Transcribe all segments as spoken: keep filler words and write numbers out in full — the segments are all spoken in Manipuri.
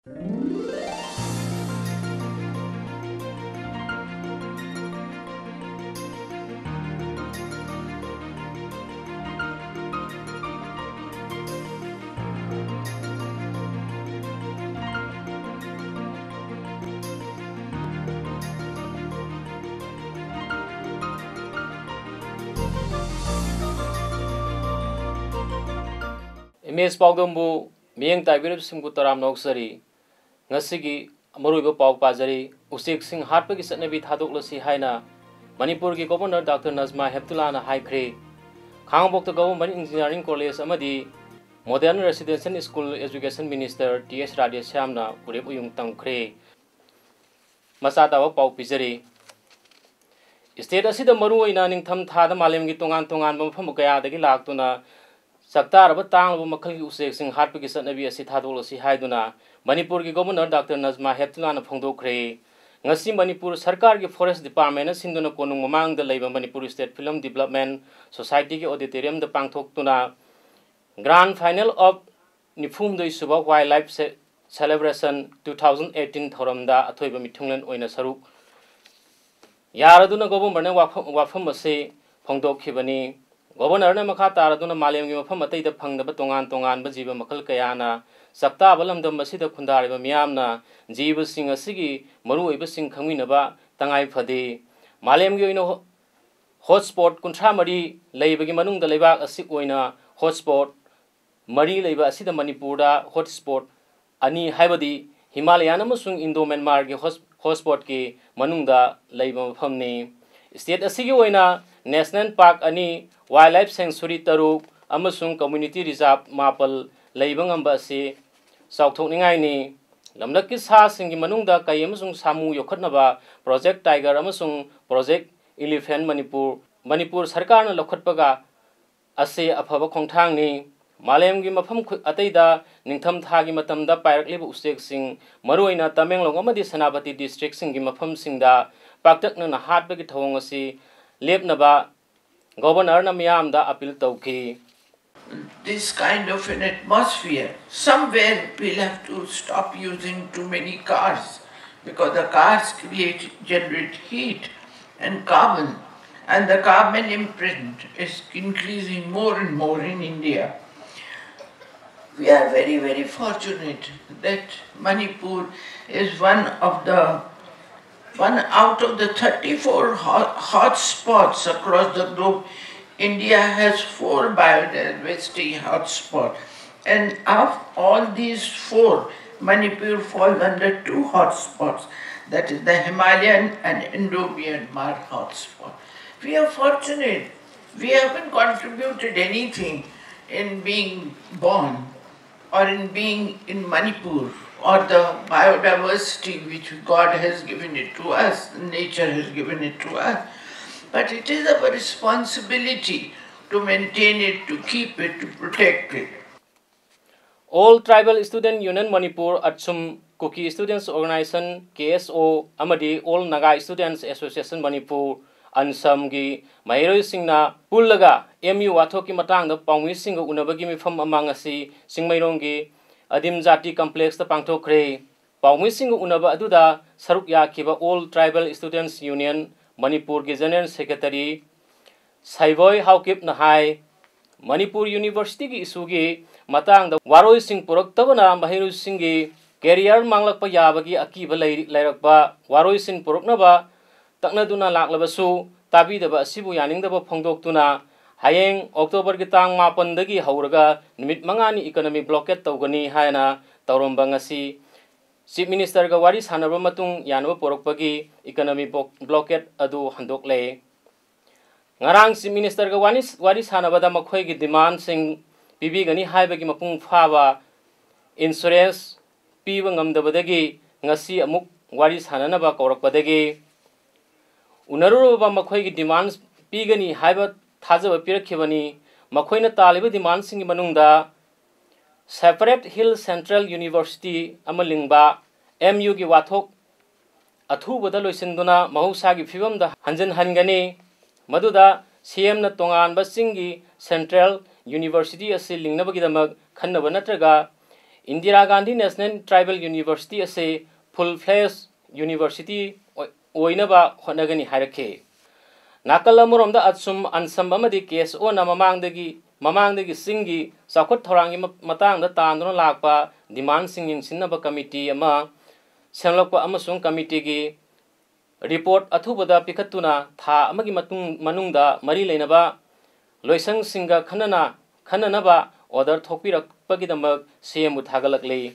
ꯑꯦꯝ ꯑꯦꯁ ꯄꯥꯎꯗꯝꯕꯨ ꯃꯤꯠꯌꯦꯡ ꯇꯥꯕꯤꯔꯤꯕꯁꯤꯡꯕꯨ ꯇꯔꯥꯝꯅ ꯑꯣꯛꯆꯔꯤ꯫ ꯉꯁꯤꯒꯤ ꯃꯔꯨꯑꯣꯏꯕ ꯄꯥꯎ ꯄꯥꯖꯔꯤ꯫ ꯎꯆꯦꯛꯁꯤꯡ ꯍꯥꯠꯄꯒꯤ ꯆꯠꯅꯕꯤ ꯊꯥꯗꯣꯛꯂꯁꯤ ꯍꯥꯏꯅ ꯃꯅꯤꯄꯨꯔꯒꯤ ꯒꯣꯚꯔꯅꯔ ꯗꯥꯛꯇꯔ ꯅꯖꯃꯥ ꯍꯦꯞꯇꯨꯂꯥꯅ ꯍꯥꯏꯈ꯭ꯔꯦ꯫ ꯈꯥꯉꯕꯣꯛꯇ ꯒꯣꯚꯔꯅꯃꯦꯟꯠ ꯏꯟꯖꯤꯅꯤꯌꯥꯔꯤꯡ ꯀꯣꯂꯦꯖ ꯑꯃꯗꯤ model residential school education minister T S ꯔꯥꯙꯦꯁ꯭ꯌꯥꯝꯅ ꯎꯔꯦꯞ ꯎꯌꯨꯡ ꯇꯝꯈ꯭ꯔꯦ꯫ ꯃꯆꯥ ꯇꯥꯕ ꯄꯥꯎ ꯄꯤꯖꯔꯤ꯫ ꯁ꯭ꯇꯦꯠ ꯑꯁꯤꯗ ꯃꯔꯨꯑꯣꯏꯅ ꯅꯤꯡꯊꯝ ꯊꯥꯗ ꯃꯥꯂꯦꯝꯒꯤ ꯇꯣꯉꯥꯟ ꯇꯣꯉꯥꯟꯕ ꯃꯐꯝ ꯀꯌꯥꯗꯒꯤ ꯂꯥꯛꯇꯨꯅ ꯆꯥꯛꯇꯥꯔꯕ ꯇꯥꯡꯂꯕ ꯃꯈꯜꯒꯤ ꯎꯆꯦꯛꯁꯤꯡ ꯍꯥꯠꯄꯒꯤ ꯆꯠꯅꯕꯤ ꯑꯁꯤ ꯊꯥꯗꯣꯛꯂꯁꯤ ꯍꯥꯏꯗꯨꯅ ꯃꯅꯤꯄꯨꯔꯒꯤ ꯒꯣꯚꯔꯅꯔ ꯗꯥꯛꯇꯔ ꯅꯖꯃꯥ ꯍꯦꯞꯇꯨꯂꯥꯅ ꯐꯣꯡꯗꯣꯛꯈ꯭ꯔꯦ꯫ ꯉꯁꯤ ꯃꯅꯤꯄꯨꯔ ꯁꯔꯀꯥꯔꯒꯤ ꯐꯣꯔꯦꯁ ꯗꯤꯄꯥꯔꯠꯃꯦꯟꯅ ꯁꯤꯟꯗꯨꯅ ꯀꯣꯅꯨꯡ ꯃꯃꯥꯡꯗ ꯂꯩꯕ ꯃꯅꯤꯄꯨꯔ ꯁ꯭ꯇꯦꯠ ꯐꯤꯂꯝ ꯗꯤꯕꯦꯂꯞꯃꯦꯟ ꯁꯣꯁꯥꯏꯇꯤꯒꯤ ꯑꯣꯗꯤꯇꯣꯔꯤꯌꯝꯗ ꯄꯥꯡꯊꯣꯛꯇꯨꯅ Grand Final of ꯅꯤꯐꯨꯍꯨꯝꯗꯣꯏ ꯁꯨꯕ Wildlife Ce-, Celebration two thousand eighteen ꯊꯧꯔꯝꯗ ꯑꯊꯣꯏꯕ ꯃꯤꯊꯨꯡꯂꯦꯟ ꯑꯣꯏꯅ ꯁꯔꯨꯛ ꯌꯥꯔꯗꯨꯅ ꯒꯣꯚꯔꯅꯔꯅ ꯋꯥꯐꯝ, ꯋꯥꯐꯝ ꯑꯁꯤ ꯐꯣꯡꯗꯣꯛꯈꯤꯕꯅꯤ꯫ ꯒꯣꯚꯔꯅꯔꯅ ꯃꯈꯥ ꯇꯥꯔꯗꯨꯅ ꯃꯥꯂꯦꯝꯒꯤ ꯃꯐꯝ ꯑꯇꯩꯗ ꯐꯪꯗꯕ ꯇꯣꯉꯥꯟ ꯇꯣꯉꯥꯟꯕ ꯖꯤꯕ ꯃꯈꯜ ꯀꯌꯥꯅ ꯆꯥꯛꯇꯥꯕ ꯂꯝꯗꯝ ꯑꯁꯤꯗ ꯈꯨꯟꯗꯥꯔꯤꯕ ꯃꯤꯌꯥꯝꯅ ꯖꯤꯕꯁꯤꯡ ꯑꯁꯤꯒꯤ ꯃꯔꯨꯑꯣꯏꯕꯁꯤꯡ ꯈꯪꯃꯤꯟꯅꯕ ꯇꯉꯥꯏ ꯐꯗꯦ꯫ ꯃꯥꯂꯦꯝꯒꯤ ꯑꯣꯏꯅ ꯍꯣ-, ꯍꯣꯠꯁ꯭ꯄꯣꯠ ꯀꯨꯟꯊ꯭ꯔꯥ ꯃꯔꯤ ꯂꯩꯕꯒꯤ ꯃꯅꯨꯡꯗ ꯂꯩꯕꯥꯛ ꯑꯁꯤ ꯑꯣꯏꯅ ꯍꯣꯠꯁ꯭ꯄꯣꯠ ꯃꯔꯤ ꯂꯩꯕ ꯑꯁꯤꯗ ꯃꯅꯤꯄꯨꯔꯗ ꯍꯣꯠꯁ꯭ꯄꯣꯠ ꯑꯅꯤ, ꯍꯥꯏꯕꯗꯤ ꯍꯤꯃꯥꯂꯌꯥꯟ ꯑꯃꯁꯨꯡ ꯏꯟꯗꯣ ꯃ꯭ꯌꯥꯟꯃꯥꯔꯒꯤ ꯍꯣꯠ-, ꯍꯣꯠꯁ꯭ꯄꯣꯠꯀꯤ ꯃꯅꯨꯡꯗ ꯂꯩꯕ ꯃꯐꯝꯅꯤ꯫ ꯁ꯭ꯇꯦꯠ ꯑꯁꯤꯒꯤ ꯑꯣꯏꯅ ꯅꯦꯁꯅꯦꯜ ꯄꯥꯔꯛ ꯑꯅꯤ, ꯋꯥꯏꯜꯗ ꯂꯥꯏꯐ ꯁꯦꯡꯆꯨꯔꯤ ꯇꯔꯨꯛ ꯑꯃꯁꯨꯡ ꯀꯝꯃ꯭ꯌꯨꯅꯤꯇꯤ ꯔꯤꯖꯥꯔꯚ ꯃꯥꯄꯜ ꯂꯩꯕ ꯉꯝꯕ ꯑꯁꯤ ꯆꯥꯎꯊꯣꯛꯅꯤꯡꯉꯥꯏꯅꯤ꯫ ꯂꯝꯂꯛꯀꯤ ꯁꯥꯁꯤꯡꯒꯤ ꯃꯅꯨꯡꯗ ꯀꯩ ꯑꯃꯁꯨꯡ ꯁꯥꯃꯨ ꯌꯣꯛꯈꯠꯅꯕ ꯄ꯭ꯔꯣꯖꯦꯛ ꯇꯥꯏꯒꯔ ꯑꯃꯁꯨꯡ ꯄ꯭ꯔꯣꯖꯦꯛ ꯏꯂꯤꯐꯦꯟꯠ ꯃꯅꯤꯄꯨꯔ, ꯃꯅꯤꯄꯨꯔ ꯁꯔꯀꯥꯔꯅ ꯂꯧꯈꯠꯄꯒ ꯑꯁꯤ ꯑꯐꯕ ꯈꯣꯡꯊꯥꯡꯅꯤ꯫ ꯃꯥꯂꯦꯝꯒꯤ ꯃꯐꯝ ꯈꯨ-, ꯑꯇꯩꯗ ꯅꯤꯡꯊꯝ ꯊꯥꯒꯤ ꯃꯇꯝꯗ ꯄꯥꯏꯔꯛꯂꯤꯕ ꯎꯆꯦꯛꯁꯤꯡ, ꯃꯔꯨꯑꯣꯏꯅ ꯇꯃꯦꯡꯂꯣꯡ ꯑꯃꯗꯤ ꯁꯦꯅꯥꯄꯇꯤ ꯗꯤꯁꯇ꯭ꯔꯤꯛꯁꯤꯡꯒꯤ ꯃꯐꯝꯁꯤꯡꯗ ꯄꯥꯛꯇꯛꯅꯅ ꯍꯥꯠꯄꯒꯤ ꯊꯧꯑꯣꯡ ꯑꯁꯤ ꯂꯦꯞꯅꯕ ꯒꯣꯚꯔꯅꯔꯅ ꯃꯤꯌꯥꯝꯗ ꯑꯄꯤꯜ ꯇꯧꯈꯤ꯫ this kind of an atmosphere, somewhere we'll have to stop using too many cars, because the cars create, generate heat and carbon, and the carbon imprint is increasing more and more in India. We are very, very fortunate that Manipur is one of the one out of the thirty-four hot, hot spots across the globe. India has four biodiversity hotspots, and of all these four, Manipur falls under two hotspots, that is the Himalayan and Indo-Myanmar hotspot. We are fortunate. We haven't contributed anything in being born or in being in Manipur, or the biodiversity which God has given it to us, nature has given it to us. But it is our responsibility to maintain it, to keep it, to protect it. All Tribal Student Union Manipur, ꯑꯠꯁꯨꯝ Kuki Students Organization, K S O, ꯑꯃꯗꯤ All Naga Students Association Manipur, ꯑꯟꯁꯝꯒꯤ ꯃꯍꯩꯔꯣꯏꯁꯤꯡꯅ ꯄꯨꯜꯂꯒ M U ꯋꯥꯊꯣꯛꯀꯤ ꯃꯇꯥꯡꯗ ꯄꯥꯎꯃꯤꯁꯤꯡꯒ ꯎꯅꯕꯒꯤ ꯃꯤꯐꯝ ꯑꯃ ꯉꯁꯤ ꯆꯤꯡꯃꯩꯔꯣꯡꯒꯤ ꯑꯗꯤꯝ ꯖꯥꯇꯤ ꯀꯝꯄ꯭ꯂꯦꯛꯁꯇ ꯄꯥꯡꯊꯣꯛꯈ꯭ꯔꯦ꯫ ꯄꯥꯎꯃꯤꯁꯤꯡꯒ ꯎꯅꯕ ꯑꯗꯨꯗ ꯁꯔꯨꯛ ꯌꯥꯈꯤꯕ All Tribal Students Union ꯃꯅꯤꯄꯨꯔꯒꯤ ꯖꯦꯅꯔꯦꯜ ꯁꯦꯀ꯭ꯔꯦꯇꯔꯤ ꯁꯩꯕꯣꯏ ꯍꯥꯎꯀꯤꯞꯅ ꯍꯥꯏ, ꯃꯅꯤꯄꯨꯔ ꯌꯨꯅꯤꯚꯔꯁꯤꯇꯤꯒꯤ ꯏꯁꯨꯒꯤ ꯃꯇꯥꯡꯗ ꯋꯥꯔꯣꯏꯁꯤꯟ ꯄꯨꯔꯛꯇꯕꯅ ꯃꯍꯩꯔꯣꯏꯁꯤꯡꯒꯤ ꯀꯦꯔꯤꯌꯔ ꯃꯥꯡꯂꯛꯄ ꯌꯥꯕꯒꯤ ꯑꯀꯤꯕ ꯂꯩꯔꯤ-, ꯂꯩꯔꯛꯄ꯫ ꯋꯥꯔꯣꯏꯁꯤꯟ ꯄꯨꯔꯛꯅꯕ ꯇꯛꯅꯗꯨꯅ ꯂꯥꯛꯂꯕꯁꯨ ꯇꯥꯕꯤꯗꯕ ꯑꯁꯤꯕꯨ ꯌꯥꯅꯤꯡꯗꯕ ꯐꯣꯡꯗꯣꯛꯇꯨꯅ ꯍꯌꯦꯡ ꯑꯣꯛꯇꯣꯕꯔꯒꯤ ꯇꯥꯡ ꯃꯥꯄꯟꯗꯒꯤ ꯍꯧꯔꯒ ꯅꯨꯃꯤꯠ ꯃꯉꯥꯅꯤ economic blockade ꯇꯧꯒꯅꯤ ꯍꯥꯏꯅ ꯇꯧꯔꯝꯕ ꯉꯁꯤ Chief Ministerꯒ ꯋꯥꯔꯤ ꯁꯥꯟꯅꯔꯕ ꯃꯇꯨꯡ ꯌꯥꯅꯕ ꯄꯨꯔꯛꯄꯒꯤ economic blockade ꯑꯗꯨ ꯍꯟꯗꯣꯛꯂꯦ꯫ ꯉꯔꯥꯡ Chief Ministerꯒ ꯋꯥꯔꯤ, ꯋꯥꯔꯤ ꯁꯥꯟꯅꯕꯗ ꯃꯈꯣꯏꯒꯤ demandꯁꯤꯡ ꯄꯤꯕꯤꯒꯅꯤ ꯍꯥꯏꯕꯒꯤ ꯃꯄꯨꯡ ꯐꯥꯕ insurance ꯄꯤꯕ ꯉꯝꯗꯕꯗꯒꯤ ꯉꯁꯤ ꯑꯃꯨꯛ ꯋꯥꯔꯤ ꯁꯥꯟꯅꯅꯕ ꯀꯧꯔꯛꯄꯗꯒꯤ ꯎꯅꯔꯨꯔꯕ ꯃꯈꯣꯏꯒꯤ demands ꯄꯤꯒꯅꯤ ꯍꯥꯏꯕ ꯊꯥꯖꯕ ꯄꯤꯔꯛꯈꯤꯕꯅꯤ꯫ ꯃꯈꯣꯏꯅ ꯇꯥꯜꯂꯤꯕ demandꯁꯤꯡꯒꯤ ꯃꯅꯨꯡꯗ separate Hill Central University ꯑꯃ ꯂꯤꯡꯕ, M Uꯒꯤ ꯋꯥꯊꯣꯛ ꯑꯊꯨꯕꯗ ꯂꯣꯏꯁꯤꯟꯗꯨꯅ ꯃꯍꯧꯁꯥꯒꯤ ꯐꯤꯕꯝꯗ ꯍꯟꯖꯤꯟꯍꯟꯒꯅꯤ, ꯃꯗꯨꯗ C Mꯅ ꯇꯣꯉꯥꯟꯕ ꯆꯤꯡꯒꯤ Central University ꯑꯁꯤ ꯂꯤꯡꯅꯕꯒꯤꯗꯃꯛ ꯈꯟꯅꯕ ꯅꯠꯇ꯭ꯔꯒ Indira Gandhi National Tribal University ꯑꯁꯤ full fledged university ꯑꯣꯏ-, ꯑꯣꯏꯅꯕ ꯍꯣꯠꯅꯒꯅꯤ ꯍꯥꯏꯔꯛꯈꯤ꯫ ꯅꯥꯀꯜ ꯑꯃꯔꯣꯝꯗ ꯑꯆꯨꯝ, ꯑꯟꯁꯝ ꯑꯃꯗꯤ ꯀꯦ ꯑꯦꯁ ꯑꯣꯅ ꯃꯃꯥꯡꯗꯒꯤ, ꯃꯃꯥꯡꯗꯒꯤ ꯆꯤꯡꯒꯤ ꯆꯥꯎꯈꯠ ꯊꯧꯔꯥꯡꯒꯤ ꯃ-, ꯃꯇꯥꯡꯗ ꯇꯥꯟꯗꯨꯅ ꯂꯥꯛꯄ demandꯁꯤꯡ ꯌꯦꯡꯁꯤꯟꯅꯕ committee ꯑꯃ ꯁꯦꯝꯂꯛꯄ ꯑꯃꯁꯨꯡ committeeꯒꯤ report ꯑꯊꯨꯕꯗ ꯄꯤꯈꯠꯇꯨꯅ ꯊꯥ ꯑꯃꯒꯤ ꯃꯇꯨꯡ, ꯃꯅꯨꯡꯗ ꯃꯔꯤ ꯂꯩꯅꯕ ꯂꯣꯏꯁꯪꯁꯤꯡꯒ ꯈꯟꯅꯅ, ꯈꯟꯅꯅꯕ order ꯊꯣꯛꯄꯤꯔꯛꯄꯒꯤꯗꯃꯛ ꯁꯤ ꯑꯦꯝꯕꯨ ꯊꯥꯒꯠꯂꯛꯂꯤ꯫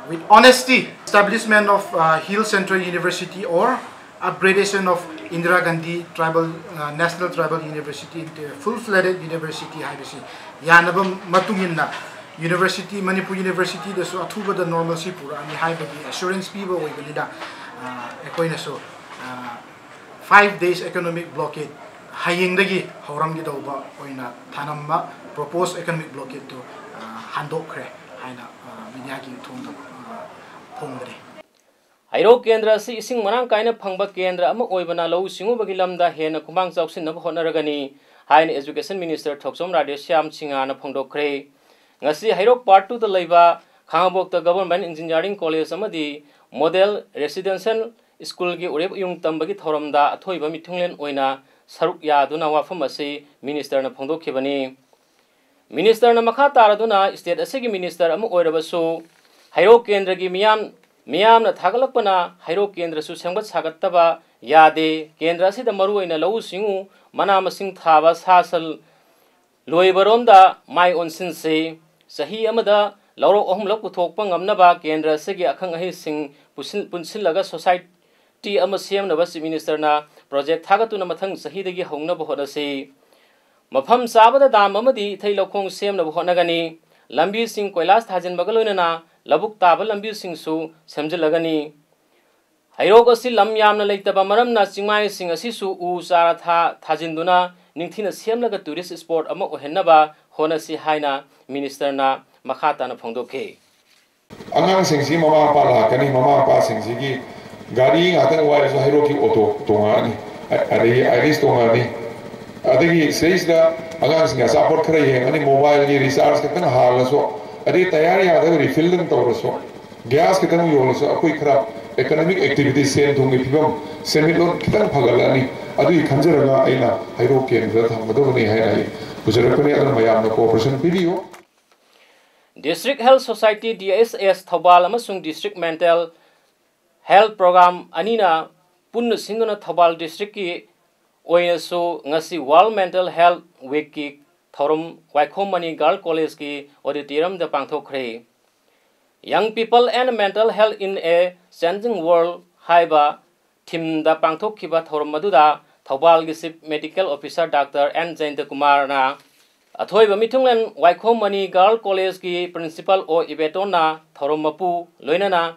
With honesty, establishment of uh, Hill Central University or upgradation of Indira Gandhi Tribal uh, National Tribal University into a full-fledged university ꯍꯥꯏꯕꯁꯤ ꯌꯥꯅꯕ ꯃꯇꯨꯡ ꯏꯟꯅ university, ꯃꯅꯤꯄꯨꯔ universityꯗꯁꯨ ꯑꯊꯨꯕꯗ normalcy ꯄꯨꯔꯛꯑꯅꯤ ꯍꯥꯏꯕꯒꯤ assurance ꯄꯤꯕ ꯑꯣꯏꯕꯅꯤꯅ, ꯑ, ꯑꯩꯈꯣꯏꯅꯁꯨ, ꯑ, five days economic blockade ꯍꯌꯦꯡꯗꯒꯤ ꯍꯧꯔꯝꯒꯗꯧꯕ ꯑꯣꯏꯅ ꯊꯥꯅꯝꯕ proposed economic blockadeꯇꯨ, ꯑ, ꯍꯟꯗꯣꯛꯈ꯭ꯔꯦ ꯍꯥꯏꯅ, ꯑ, mediaꯒꯤ ꯊꯣꯡꯗ, ꯑ, ꯐꯣꯡꯕꯅꯤ꯫ ꯍꯩꯔꯣꯛ ꯀꯦꯟꯗ꯭ꯔ ꯑꯁꯤ ꯏꯁꯤꯡ ꯃꯔꯥꯡ ꯀꯥꯏꯅ ꯐꯪꯕ ꯀꯦꯟꯗ꯭ꯔ ꯑꯃ ꯑꯣꯏꯕꯅ ꯂꯧꯎ ꯁꯤꯡꯎꯕꯒꯤ ꯂꯝꯗ ꯍꯦꯟꯅ ꯈꯨꯃꯥꯡ ꯆꯥꯎꯁꯤꯟꯅꯕ ꯍꯣꯠꯅꯔꯒꯅꯤ ꯍꯥꯏꯅ Education Minister ꯊꯣꯛꯆꯣꯝ ꯔꯥꯙꯦꯁ꯭ꯌꯥꯝ ꯁꯤꯡꯍꯅ ꯐꯣꯡꯗꯣꯛꯈ꯭ꯔꯦ꯫ ꯉꯁꯤ ꯍꯩꯔꯣꯛ Part twoꯗ ꯂꯩꯕ ꯈꯥꯉꯕꯣꯛꯇ Government Engineering College ꯑꯃꯗꯤ Model Residential Schoolꯒꯤ ꯎꯔꯦꯞ ꯎꯌꯨꯡ ꯇꯝꯕꯒꯤ ꯊꯧꯔꯝꯗ ꯑꯊꯣꯏꯕ ꯃꯤꯊꯨꯡꯂꯦꯟ ꯑꯣꯏꯅ ꯁꯔꯨꯛ ꯌꯥꯗꯨꯅ ꯋꯥꯐꯝ ꯑꯁꯤ ministerꯅ ꯐꯣꯡꯗꯣꯛꯈꯤꯕꯅꯤ꯫ Ministerꯅ ꯃꯈꯥ ꯇꯥꯔꯗꯨꯅ state ꯑꯁꯤꯒꯤ minister ꯑꯃ ꯑꯣꯏꯔꯕꯁꯨ ꯍꯩꯔꯣꯛ ꯀꯦꯟꯗ꯭ꯔꯒꯤ ꯃꯤꯌꯥꯝ, ꯃꯤꯌꯥꯝꯅ ꯊꯥꯒꯠꯂꯛꯄꯅ ꯍꯩꯔꯣꯛ ꯀꯦꯟꯗ꯭ꯔꯁꯨ ꯁꯦꯝꯒꯠ ꯁꯥꯒꯠꯇꯕ ꯌꯥꯗꯦ꯫ ꯀꯦꯟꯗ꯭ꯔ ꯑꯁꯤꯗ ꯃꯔꯨꯑꯣꯏꯅ ꯂꯧꯎ ꯁꯤꯡꯎ, ꯃꯅꯥ ꯃꯁꯤꯡ ꯊꯥꯕ, ꯁꯥ ꯁꯟ ꯂꯣꯏꯕꯔꯣꯝꯗ ꯃꯥꯏ ꯑꯣꯟꯁꯤꯟꯁꯤ꯫ ꯆꯍꯤ ꯑꯃꯗ ꯂꯧꯔꯣꯛ ꯑꯍꯨꯝꯂꯛ ꯄꯨꯊꯣꯛꯄ ꯉꯝꯅꯕ ꯀꯦꯟꯗ꯭ꯔ ꯑꯁꯤꯒꯤ ꯑꯈꯪ ꯑꯍꯩꯁꯤꯡ ꯄꯨꯁꯤꯟ-, ꯄꯨꯟꯁꯤꯜꯂꯒ society ꯑꯃ ꯁꯦꯝꯅꯕ Chief Ministerꯅ project ꯊꯥꯒꯠꯇꯨꯅ ꯃꯊꯪ ꯆꯍꯤꯗꯒꯤ ꯍꯧꯅꯕ ꯍꯣꯠꯅꯁꯤ꯫ ꯃꯐꯝ ꯆꯥꯕꯗ dam ꯑꯃꯗꯤ ꯏꯊꯩ ꯂꯧꯈꯣꯡ ꯁꯦꯝꯅꯕ ꯍꯣꯠꯅꯒꯅꯤ꯫ ꯂꯝꯕꯤꯁꯤꯡ ꯀꯣꯏꯂꯥꯁ ꯊꯥꯖꯤꯟꯕꯒ ꯂꯣꯏꯅꯅ ꯂꯧꯕꯨꯛ ꯇꯥꯕ ꯂꯝꯕꯤꯁꯤꯡꯁꯨ ꯁꯦꯝꯖꯤꯜꯂꯒꯅꯤ꯫ ꯍꯩꯔꯣꯛ ꯑꯁꯤ ꯂꯝ ꯌꯥꯝꯅ ꯂꯩꯇꯕ ꯃꯔꯝꯅ ꯆꯤꯡꯃꯥꯏꯁꯤꯡ ꯑꯁꯤꯁꯨ ꯎ ꯆꯥꯔꯥ ꯊꯥ-, ꯊꯥꯖꯤꯟꯗꯨꯅ ꯅꯤꯡꯊꯤꯅ ꯁꯦꯝꯂꯒ tourist spot ꯑꯃ ꯑꯣꯏꯍꯟꯅꯕ ꯍꯣꯠꯅꯁꯤ ꯍꯥꯏꯅ ministerꯅ ꯃꯈꯥ ꯇꯥꯅ ꯐꯣꯡꯗꯣꯛꯈꯤ꯫ ꯑꯉꯥꯡꯁꯤꯡꯁꯤ ꯃꯃꯥ ꯃꯄꯥ ꯂꯥꯛꯀꯅꯤ, ꯃꯃꯥ ꯃꯄꯥꯁꯤꯡꯁꯤꯒꯤ ꯒꯥꯔꯤ ꯉꯥꯛꯇꯪ ꯋꯥꯏꯔꯁꯨ ꯍꯩꯔꯣꯛꯀꯤ ꯑꯣꯇꯣ ꯇꯣꯡꯉꯛꯑꯅꯤ, ꯑ-, ꯑꯗꯒꯤ ꯑꯥꯏꯔꯤꯁ ꯇꯣꯡꯉꯛꯑꯅꯤ, ꯑꯗꯒꯤ ꯁꯤꯗꯩꯁꯤꯗ ꯑꯉꯥꯡꯁꯤꯡꯒꯤ ꯑꯆꯥꯄꯣꯠ ꯈꯔ ꯌꯦꯡꯉꯅꯤ, ꯃꯣꯕꯥꯏꯜꯒꯤ ꯔꯤꯆꯥꯔꯖ ꯈꯛꯇꯪ ꯍꯥꯜꯂꯁꯨ, ꯑꯗꯩ ꯇꯌꯥꯔ ꯌꯥꯗꯕ ꯔꯤꯐꯤꯜꯗꯪ ꯇꯧꯔꯁꯨ, ꯒ꯭ꯌꯥꯁ ꯈꯤꯇꯪ ꯌꯣꯜꯂꯁꯨ, ꯑꯩꯈꯣꯏ ꯈꯔ ꯏꯀꯅꯣꯃꯤꯛ ꯑꯦꯛꯇꯤꯚꯤꯇꯤ, ꯁꯦꯟ ꯊꯨꯝꯒꯤ ꯐꯤꯕꯝ, ꯁꯦꯟꯃꯤꯠꯂꯣꯟ ꯈꯤꯇꯪ ꯐꯒꯠꯂꯛꯑꯅꯤ꯫ ꯑꯗꯨꯒꯤ ꯈꯟꯖꯔꯒ ꯑꯩꯅ ꯍꯩꯔꯣꯛ ꯀꯦꯟꯗ꯭ꯔꯗ ꯊꯝꯒꯗꯕꯅꯤ ꯍꯥꯏꯅ ꯑꯩ ꯄꯨꯖꯔꯛꯄꯅꯤ꯫ ꯑꯗꯨꯅ ꯃꯌꯥꯝꯅ ꯀꯣꯑꯣꯄꯔꯦꯁꯟ ꯄꯤꯕꯤꯌꯨ꯫ District Health Society, D H S, Thoubal ꯑꯃꯁꯨꯡ District Mental Health Program ꯑꯅꯤꯅ ꯄꯨꯟꯅ ꯁꯤꯟꯗꯨꯅ ꯊꯧꯕꯥꯜ districtꯀꯤ ꯑꯣꯏꯅꯁꯨ ꯉꯁꯤ World Mental Health Weekꯀꯤ ꯊꯧꯔꯝ ꯋꯥꯏꯈꯣꯝ ꯃꯅꯤ Girls Collegeꯀꯤ auditoriumꯗ ꯄꯥꯡꯊꯣꯛꯈ꯭ꯔꯦ꯫ Young People and Mental Health in a Changing World ꯍꯥꯏꯕ themeꯗ ꯄꯥꯡꯊꯣꯛꯈꯤꯕ ꯊꯧꯔꯝ ꯑꯗꯨꯗ ꯊꯧꯕꯥꯜꯒꯤ Chief Medical Officer Doctor N ꯖꯌꯟꯇꯀꯨꯃꯥꯔꯅ ꯑꯊꯣꯏꯕ ꯃꯤꯊꯨꯡꯂꯦꯟ ꯋꯥꯏꯈꯣꯝ ꯃꯅꯤ Girls Collegeꯀꯤ Principal ꯑꯣ ꯏꯕꯦꯇꯣꯟꯅ ꯊꯧꯔꯝ ꯃꯄꯨ, ꯂꯣꯏꯅꯅ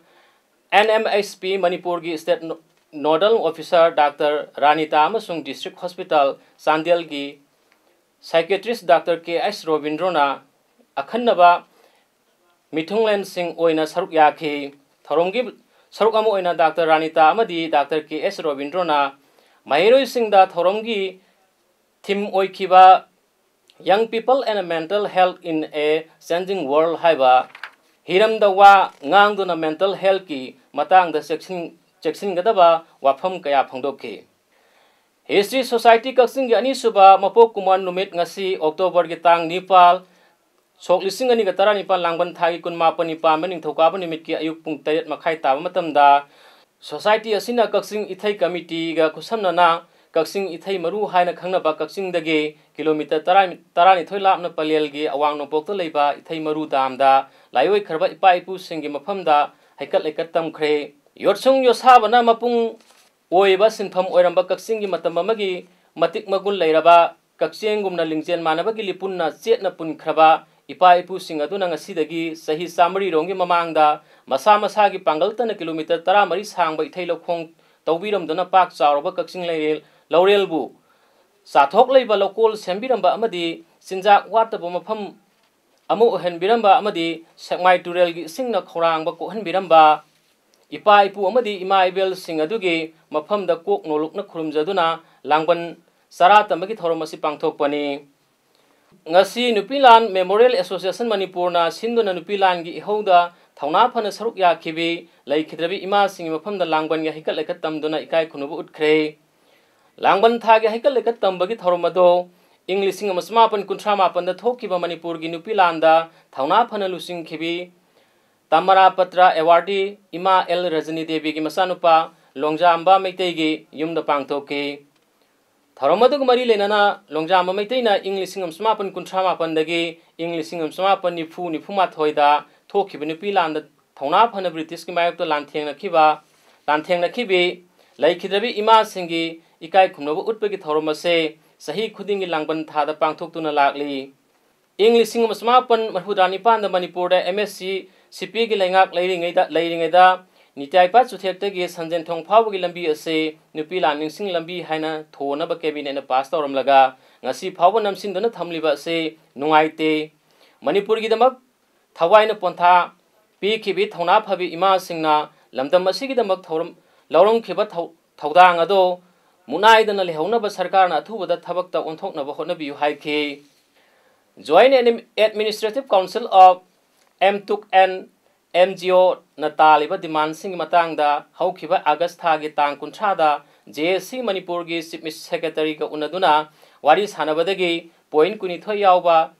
N M H P ꯃꯅꯤꯄꯨꯔꯒꯤ State Nodal Officer Doctor ꯔꯥꯅꯤꯇꯥ ꯑꯃꯁꯨꯡ District Hospital ꯆꯥꯟꯗꯦꯜꯒꯤ Psychiatrist Doctor ꯀꯦ ꯑꯦꯁ ꯔꯣꯕꯤꯟꯗ꯭ꯔꯣꯅ ꯑꯈꯟꯅꯕ ꯃꯤꯊꯨꯡꯂꯦꯟꯁꯤꯡ ꯑꯣꯏꯅ ꯁꯔꯨꯛ ꯌꯥꯈꯤ꯫ ꯊꯧꯔꯝꯒꯤ ꯁꯔꯨꯛ ꯑꯃ ꯑꯣꯏꯅ Doctor ꯔꯥꯅꯤꯇꯥ ꯑꯃꯗꯤ Doctor ꯀꯦ ꯑꯦꯁ ꯔꯣꯕꯤꯟꯗ꯭ꯔꯣꯅ ꯃꯍꯩꯔꯣꯏꯁꯤꯡꯗ ꯊꯧꯔꯝꯒꯤ theme ꯑꯣꯏꯈꯤꯕ Young People and Mental Health in a Changing World ꯍꯥꯏꯕ ꯍꯤꯔꯝꯗ ꯋꯥ ꯉꯥꯡꯗꯨꯅ mental healthꯀꯤ ꯃꯇꯥꯡꯗ ꯆꯦꯛꯁꯤꯟ-, ꯆꯦꯛꯁꯤꯟꯒꯗꯕ ꯋꯥꯐꯝ ꯀꯌꯥ ꯐꯣꯡꯗꯣꯛꯈꯤ꯫ History Society ꯀꯛꯆꯤꯡꯒꯤ ꯑꯅꯤꯁꯨꯕ ꯃꯄꯣꯛ ꯀꯨꯝꯑꯣꯟ ꯅꯨꯃꯤꯠ ꯉꯁꯤ Octoberꯒꯤ ꯇꯥꯡ ꯅꯤꯄꯥꯜ, ꯁꯣꯛ ꯂꯤꯁꯤꯡ ꯑꯅꯤꯒ ꯇꯔꯥꯅꯤꯄꯥꯜ, ꯂꯥꯡꯕꯟ ꯊꯥꯒꯤ ꯀꯨꯟꯃꯥꯄꯟꯅꯤ ꯄꯥꯟꯕ ꯅꯤꯡꯊꯧꯀꯥꯕ ꯅꯨꯃꯤꯠꯀꯤ ꯑꯌꯨꯛ ꯄꯨꯡ ꯇꯔꯦꯠ ꯃꯈꯥꯏ ꯇꯥꯕ ꯃꯇꯝꯗ Society ꯑꯁꯤꯅ ꯀꯛꯆꯤꯡ ꯏꯊꯩ committeeꯒ ꯈꯨꯠꯁꯝꯅꯅ ꯀꯛꯆꯤꯡ ꯏꯊꯩ ꯃꯔꯨ ꯍꯥꯏꯅ ꯈꯪꯅꯕ ꯀꯛꯆꯤꯡꯗꯒꯤ kilometre ꯇꯔꯥ, ꯇꯔꯥꯅꯤꯊꯣꯏ ꯂꯥꯞꯅ ꯄꯂꯦꯜꯒꯤ ꯑꯋꯥꯡ ꯅꯣꯡꯄꯣꯛꯇ ꯂꯩꯕ ꯏꯊꯩ ꯃꯔꯨ ꯗꯥꯝꯗ ꯂꯥꯏꯑꯣꯏꯈ꯭ꯔꯕ ꯏꯄꯥ ꯏꯄꯨꯁꯤꯡꯒꯤ ꯃꯐꯝꯗ ꯍꯩꯀꯠ ꯂꯩꯀꯠ ꯇꯝꯈ꯭ꯔꯦ꯫ ꯌꯣꯠꯁꯨꯡ ꯌꯣꯠꯁꯥꯕꯅ ꯃꯄꯨꯡ ꯑꯣꯏꯕ ꯁꯤꯟꯐꯝ ꯑꯣꯏꯔꯝꯕ ꯀꯛꯆꯤꯡꯒꯤ ꯃꯇꯝ ꯑꯃꯒꯤ ꯃꯇꯤꯛ ꯃꯒꯨꯟ ꯂꯩꯔꯕ ꯀꯛꯆꯦꯡꯒꯨꯝꯅ ꯂꯤꯡꯖꯦꯜ ꯃꯥꯟꯅꯕꯒꯤ ꯂꯤꯄꯨꯟꯅ ꯆꯦꯠꯅ ꯄꯨꯟꯈ꯭ꯔꯕ ꯏꯄꯥ ꯏꯄꯨꯁꯤꯡ ꯑꯗꯨꯅ ꯉꯁꯤꯗꯒꯤ ꯆꯍꯤ ꯆꯥꯃꯔꯤꯔꯣꯝꯒꯤ ꯃꯃꯥꯡꯗ ꯃꯁꯥ ꯃꯁꯥꯒꯤ ꯄꯥꯡꯒꯜꯇꯅ kilometre ꯇꯔꯥꯃꯔꯤ ꯁꯥꯡꯕ ꯏꯊꯩ ꯂꯧꯈꯣꯡ ꯇꯧꯕꯤꯔꯝꯗꯨꯅ ꯄꯥꯛ ꯆꯥꯎꯔꯕ ꯀꯛꯆꯤꯡ ꯂꯩꯔꯦꯜ-, ꯂꯧꯔꯦꯜꯕꯨ ꯆꯥꯊꯣꯛ ꯂꯩꯕ ꯂꯧꯀꯣꯜ ꯁꯦꯝꯕꯤꯔꯝꯕ ꯑꯃꯗꯤ ꯆꯤꯟꯖꯥꯛ ꯋꯥꯠꯇꯕ ꯃꯐꯝ ꯑꯃ ꯑꯣꯏꯍꯟꯕꯤꯔꯝꯕ ꯑꯃꯗꯤ ꯁꯦꯛꯃꯥꯏ ꯇꯨꯔꯦꯜꯒꯤ ꯏꯁꯤꯡꯅ ꯈꯧꯔꯥꯡꯕ ꯀꯣꯛꯍꯟꯕꯤꯔꯝꯕ ꯏꯄꯥ ꯏꯄꯨ ꯑꯃꯗꯤ ꯏꯃꯥ ꯏꯕꯦꯜꯁꯤꯡ ꯑꯗꯨꯒꯤ ꯃꯐꯝꯗ ꯀꯣꯛ ꯅꯣꯂꯨꯛꯅ ꯈꯨꯔꯨꯝꯖꯗꯨꯅ ꯂꯥꯡꯕꯟ ꯆꯔꯥ ꯇꯝꯕꯒꯤ ꯊꯧꯔꯝ ꯑꯁꯤ ꯄꯥꯡꯊꯣꯛꯄꯅꯤ꯫ ꯉꯁꯤ ꯅꯨꯄꯤ ꯂꯥꯟ ꯃꯦꯃꯣꯔꯤꯌꯦꯜ ꯑꯦꯁꯣꯁꯤꯌꯦꯁꯟ ꯃꯅꯤꯄꯨꯔꯅ ꯁꯤꯟꯗꯨꯅ ꯅꯨꯄꯤ ꯂꯥꯟꯒꯤ ꯏꯍꯧꯗ ꯊꯧꯅꯥ ꯐꯅ ꯁꯔꯨꯛ ꯌꯥꯈꯤꯕꯤ ꯂꯩꯈꯤꯗ꯭ꯔꯕꯤ ꯏꯃꯥꯁꯤꯡꯒꯤ ꯃꯐꯝꯗ ꯂꯥꯡꯕꯟꯒꯤ ꯍꯩꯀꯠ ꯂꯩꯀꯠ ꯇꯝꯗꯨꯅ ꯏꯀꯥꯏ ꯈꯨꯝꯅꯕ ꯎꯠꯈ꯭ꯔꯦ꯫ ꯂꯥꯡꯕꯟ ꯊꯥꯒꯤ ꯍꯩꯀꯠ ꯂꯩꯀꯠ ꯇꯝꯕꯒꯤ ꯊꯧꯔꯝ ꯑꯗꯣ ꯏꯪ ꯂꯤꯁꯤꯡ ꯑꯃ ꯆꯃꯥꯄꯟ ꯀꯨꯟꯊ꯭ꯔꯥ ꯃꯥꯄꯟꯗ ꯊꯣꯛꯈꯤꯕ ꯃꯅꯤꯄꯨꯔꯒꯤ ꯅꯨꯄꯤ ꯂꯥꯟꯗ ꯊꯧꯅꯥ ꯐꯅ ꯂꯨꯆꯤꯡꯈꯤꯕꯤ ꯇꯃꯔꯥ ꯄꯇ꯭ꯔ ꯑꯦꯋꯥꯔꯗꯤ ꯏꯃꯥ ꯑꯦꯜ ꯔꯖꯅꯤ ꯗꯦꯕꯤꯒꯤ ꯃꯆꯥꯅꯨꯄꯥ ꯂꯣꯡꯖꯥꯝꯕ ꯃꯩꯇꯩꯒꯤ ꯌꯨꯝꯗ ꯄꯥꯡꯊꯣꯛꯈꯤ꯫ ꯊꯧꯔꯝ ꯑꯗꯨꯒ ꯃꯔꯤ ꯂꯩꯅꯅ ꯂꯣꯡꯖꯥꯝꯕ ꯃꯩꯇꯩꯅ ꯏꯪ ꯂꯤꯁꯤꯡ ꯑꯃ ꯆꯃꯥꯄꯟ ꯀꯨꯟꯊ꯭ꯔꯥ ꯃꯥꯄꯟꯗꯒꯤ ꯏꯪ ꯂꯤꯁꯤꯡ ꯑꯃ ꯆꯃꯥꯄꯟ ꯅꯤꯐꯨ ꯅꯤꯐꯨ ꯃꯥꯊꯣꯏꯗ ꯊꯣꯛꯈꯤꯕ ꯅꯨꯄꯤ ꯂꯥꯟꯗ ꯊꯧꯅꯥ ꯐꯅ ꯕ꯭ꯔꯤꯇꯤꯁꯀꯤ ꯃꯥꯌꯣꯛꯇ ꯂꯥꯟꯊꯦꯡꯅꯈꯤꯕ, ꯂꯥꯟꯊꯦꯡꯅꯈꯤꯕꯤ ꯂꯩꯈꯤꯗ꯭ꯔꯕꯤ ꯏꯃꯥꯁꯤꯡꯒꯤ ꯏꯀꯥꯏ ꯈꯨꯝꯅꯕ ꯎꯠꯄꯒꯤ ꯊꯧꯔꯝ ꯑꯁꯦ ꯆꯍꯤ ꯈꯨꯗꯤꯡꯒꯤ ꯂꯥꯡꯕꯟ ꯊꯥꯗ ꯄꯥꯡꯊꯣꯛꯇꯨꯅ ꯂꯥꯛꯂꯤ꯫ ꯏꯪ ꯂꯤꯁꯤꯡ ꯑꯃ ꯆꯃꯥꯄꯟ ꯃꯔꯤꯐꯨꯇꯔꯥ ꯅꯤꯄꯥꯟꯗ ꯃꯅꯤꯄꯨꯔꯗ ꯑꯦꯝ ꯑꯦꯁ ꯁꯤ ꯁꯤ ꯄꯤꯒꯤ ꯂꯩꯉꯥꯛ ꯂꯩꯔꯤꯉꯩꯗ, ꯂꯩꯔꯤꯉꯩꯗ ꯅꯤꯇ꯭ꯌꯥꯏꯄꯥ ꯆꯨꯊꯦꯛꯇꯒꯤ ꯁꯟꯖꯦꯟꯊꯣꯡ ꯐꯥꯎꯕꯒꯤ ꯂꯝꯕꯤ ꯑꯁꯤ ꯅꯨꯄꯤ ꯂꯥꯟ ꯅꯤꯡꯁꯤꯡ ꯂꯝꯕꯤ ꯍꯥꯏꯅ ꯊꯣꯟꯅꯕ ꯀꯦꯕꯤꯅꯦꯠꯅ ꯄꯥꯁ ꯇꯧꯔꯝꯂꯒ ꯉꯁꯤ ꯐꯥꯎꯕ ꯅꯝꯁꯤꯟꯗꯨꯅ ꯊꯝꯂꯤꯕ ꯑꯁꯤ ꯅꯨꯡꯉꯥꯏꯇꯦ꯫ ꯃꯅꯤꯄꯨꯔꯒꯤꯗꯃꯛ ꯊꯋꯥꯏꯅ ꯄꯣꯟꯊꯥ ꯄꯤꯈꯤꯕꯤ ꯊꯧꯅꯥ ꯐꯕꯤ ꯏꯃꯥꯁꯤꯡꯅ ꯂꯝꯗꯝ ꯑꯁꯤꯒꯤꯗꯃꯛ ꯊꯧꯔꯝ ꯂꯧꯔꯝꯈꯤꯕ ꯊꯧ-, ꯊꯧꯗꯥꯡ ꯑꯗꯨ ꯃꯨꯠꯅꯥꯏꯗꯅ ꯂꯩꯍꯧꯅꯕ ꯁꯔꯀꯥꯔꯅ ꯑꯊꯨꯕꯗ ꯊꯕꯛꯇ ꯑꯣꯟꯊꯣꯛꯅꯕ ꯍꯣꯠꯅꯕꯤꯌꯨ ꯍꯥꯏꯈꯤ꯫ Joint Admi-, Administrative Council of M tuk and M G O ꯅ ꯇꯥꯜꯂꯤꯕ ꯗꯤꯃꯥꯟꯁꯤꯡꯒꯤ ꯃꯇꯥꯡꯗ ꯍꯧꯈꯤꯕ ꯑꯥꯒꯁ ꯊꯥꯒꯤ ꯇꯥꯡ ꯀꯨꯟꯊ꯭ꯔꯥꯗ J A C ꯃꯅꯤꯄꯨꯔꯒꯤ ꯆꯤꯐ ꯁꯦꯀ꯭ꯔꯦꯇꯔꯤꯒ ꯎꯅꯗꯨꯅ ꯋꯥꯔꯤ ꯁꯥꯟꯅꯕꯗꯒꯤ ꯄꯣꯏꯟꯠ ꯀꯨꯟꯅꯤꯊꯣꯏ ꯌꯥꯎꯕ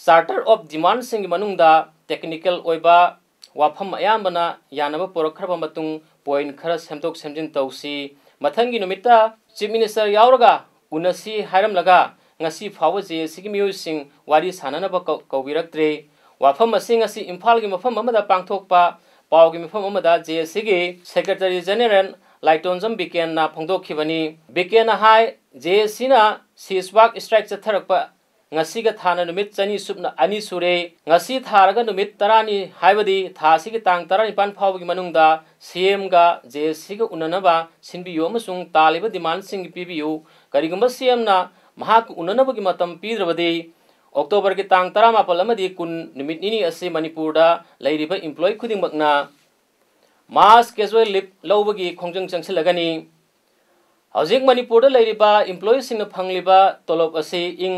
ꯆꯥꯔꯇꯔ ꯑꯣꯐ ꯗꯤꯃꯥꯟꯁꯤꯡꯒꯤ ꯃꯅꯨꯡꯗ ꯇꯦꯛꯅꯤꯀꯦꯜ ꯑꯣꯏꯕ ꯋꯥꯐꯝ ꯑꯌꯥꯝꯕꯅ ꯌꯥꯅꯕ ꯄꯨꯔꯛꯈ꯭ꯔꯕ ꯃꯇꯨꯡ ꯄꯣꯏꯟꯠ ꯈꯔ ꯁꯦꯝꯗꯣꯛ ꯁꯦꯝꯖꯤꯟ ꯇꯧꯁꯤ꯫ ꯃꯊꯪꯒꯤ ꯅꯨꯃꯤꯠꯇ ꯆꯤꯐ ꯃꯤꯅꯤꯁꯇꯔ ꯌꯥꯎꯔꯒ ꯎꯅꯁꯤ ꯍꯥꯏꯔꯝꯂꯒ ꯉꯁꯤ ꯐꯥꯎꯕ J A C ꯒꯤ ꯃꯤꯑꯣꯏꯁꯤꯡ ꯋꯥꯔꯤ ꯁꯥꯟꯅꯅꯕ ꯀꯧ-, ꯀꯧꯕꯤꯔꯛꯇ꯭ꯔꯦ꯫ ꯋꯥꯐꯝ ꯑꯁꯤ ꯉꯁꯤ ꯏꯝꯐꯥꯜꯒꯤ ꯃꯐꯝ ꯑꯃꯗ ꯄꯥꯡꯊꯣꯛꯄ ꯄꯥꯎꯒꯤ ꯃꯤꯐꯝ ꯑꯃꯗ J A C ꯒꯤ ꯁꯦꯀ꯭ꯔꯦꯇꯔꯤ ꯖꯦꯅꯦꯔꯦꯜ ꯂꯥꯏꯇꯣꯟꯖꯝ ꯕꯤꯀꯦꯟꯅ ꯐꯣꯡꯗꯣꯛꯈꯤꯕꯅꯤ꯫ ꯕꯤꯀꯦꯟꯅ ꯍꯥꯏ, J A C ꯅ ceasefire strike ꯆꯠꯊꯔꯛꯄ ꯉꯁꯤꯒ ꯊꯥꯅ ꯅꯨꯃꯤꯠ ꯆꯅꯤ ꯁꯨꯞꯅ ꯑꯅꯤ ꯁꯨꯔꯦ꯫ ꯉꯁꯤ ꯊꯥꯔꯒ ꯅꯨꯃꯤꯠ ꯇꯔꯥꯅꯤ, ꯍꯥꯏꯕꯗꯤ ꯊꯥ ꯑꯁꯤꯒꯤ ꯇꯥꯡ ꯇꯔꯥꯅꯤꯄꯥꯟ ꯐꯥꯎꯕꯒꯤ ꯃꯅꯨꯡꯗ C M ꯒ J A C ꯒ ꯎꯅꯅꯕ ꯁꯤꯟꯕꯤꯌꯨ ꯑꯃꯁꯨꯡ ꯇꯥꯜꯂꯤꯕ ꯗꯤꯃꯥꯟꯁꯤꯡ ꯄꯤꯕꯤꯌꯨ꯫ ꯀꯔꯤꯒꯨꯝꯕ C M ꯅ ꯃꯍꯥꯛꯀ ꯎꯅꯅꯕꯒꯤ ꯃꯇꯝ ꯄꯤꯗ꯭ꯔꯕꯗꯤ, ꯑꯣꯛꯇꯣꯕꯔꯒꯤ ꯇꯥꯡ ꯇꯔꯥꯃꯥꯄꯜ ꯑꯃꯗꯤ ꯀꯨꯟ, ꯅꯨꯃꯤꯠ ꯅꯤꯅꯤ ꯑꯁꯤ ꯃꯅꯤꯄꯨꯔꯗ ꯂꯩꯔꯤꯕ employee ꯈꯨꯗꯤꯡꯃꯛꯅ mass casual leave ꯂꯧꯕꯒꯤ ꯈꯣꯡꯖꯪ ꯆꯪꯁꯤꯜꯂꯒꯅꯤ꯫ ꯍꯧꯖꯤꯛ ꯃꯅꯤꯄꯨꯔꯗ ꯂꯩꯔꯤꯕ employeeꯁꯤꯡꯅ ꯐꯪꯂꯤꯕ ꯇꯣꯂꯣꯞ ꯑꯁꯤ ꯏꯪ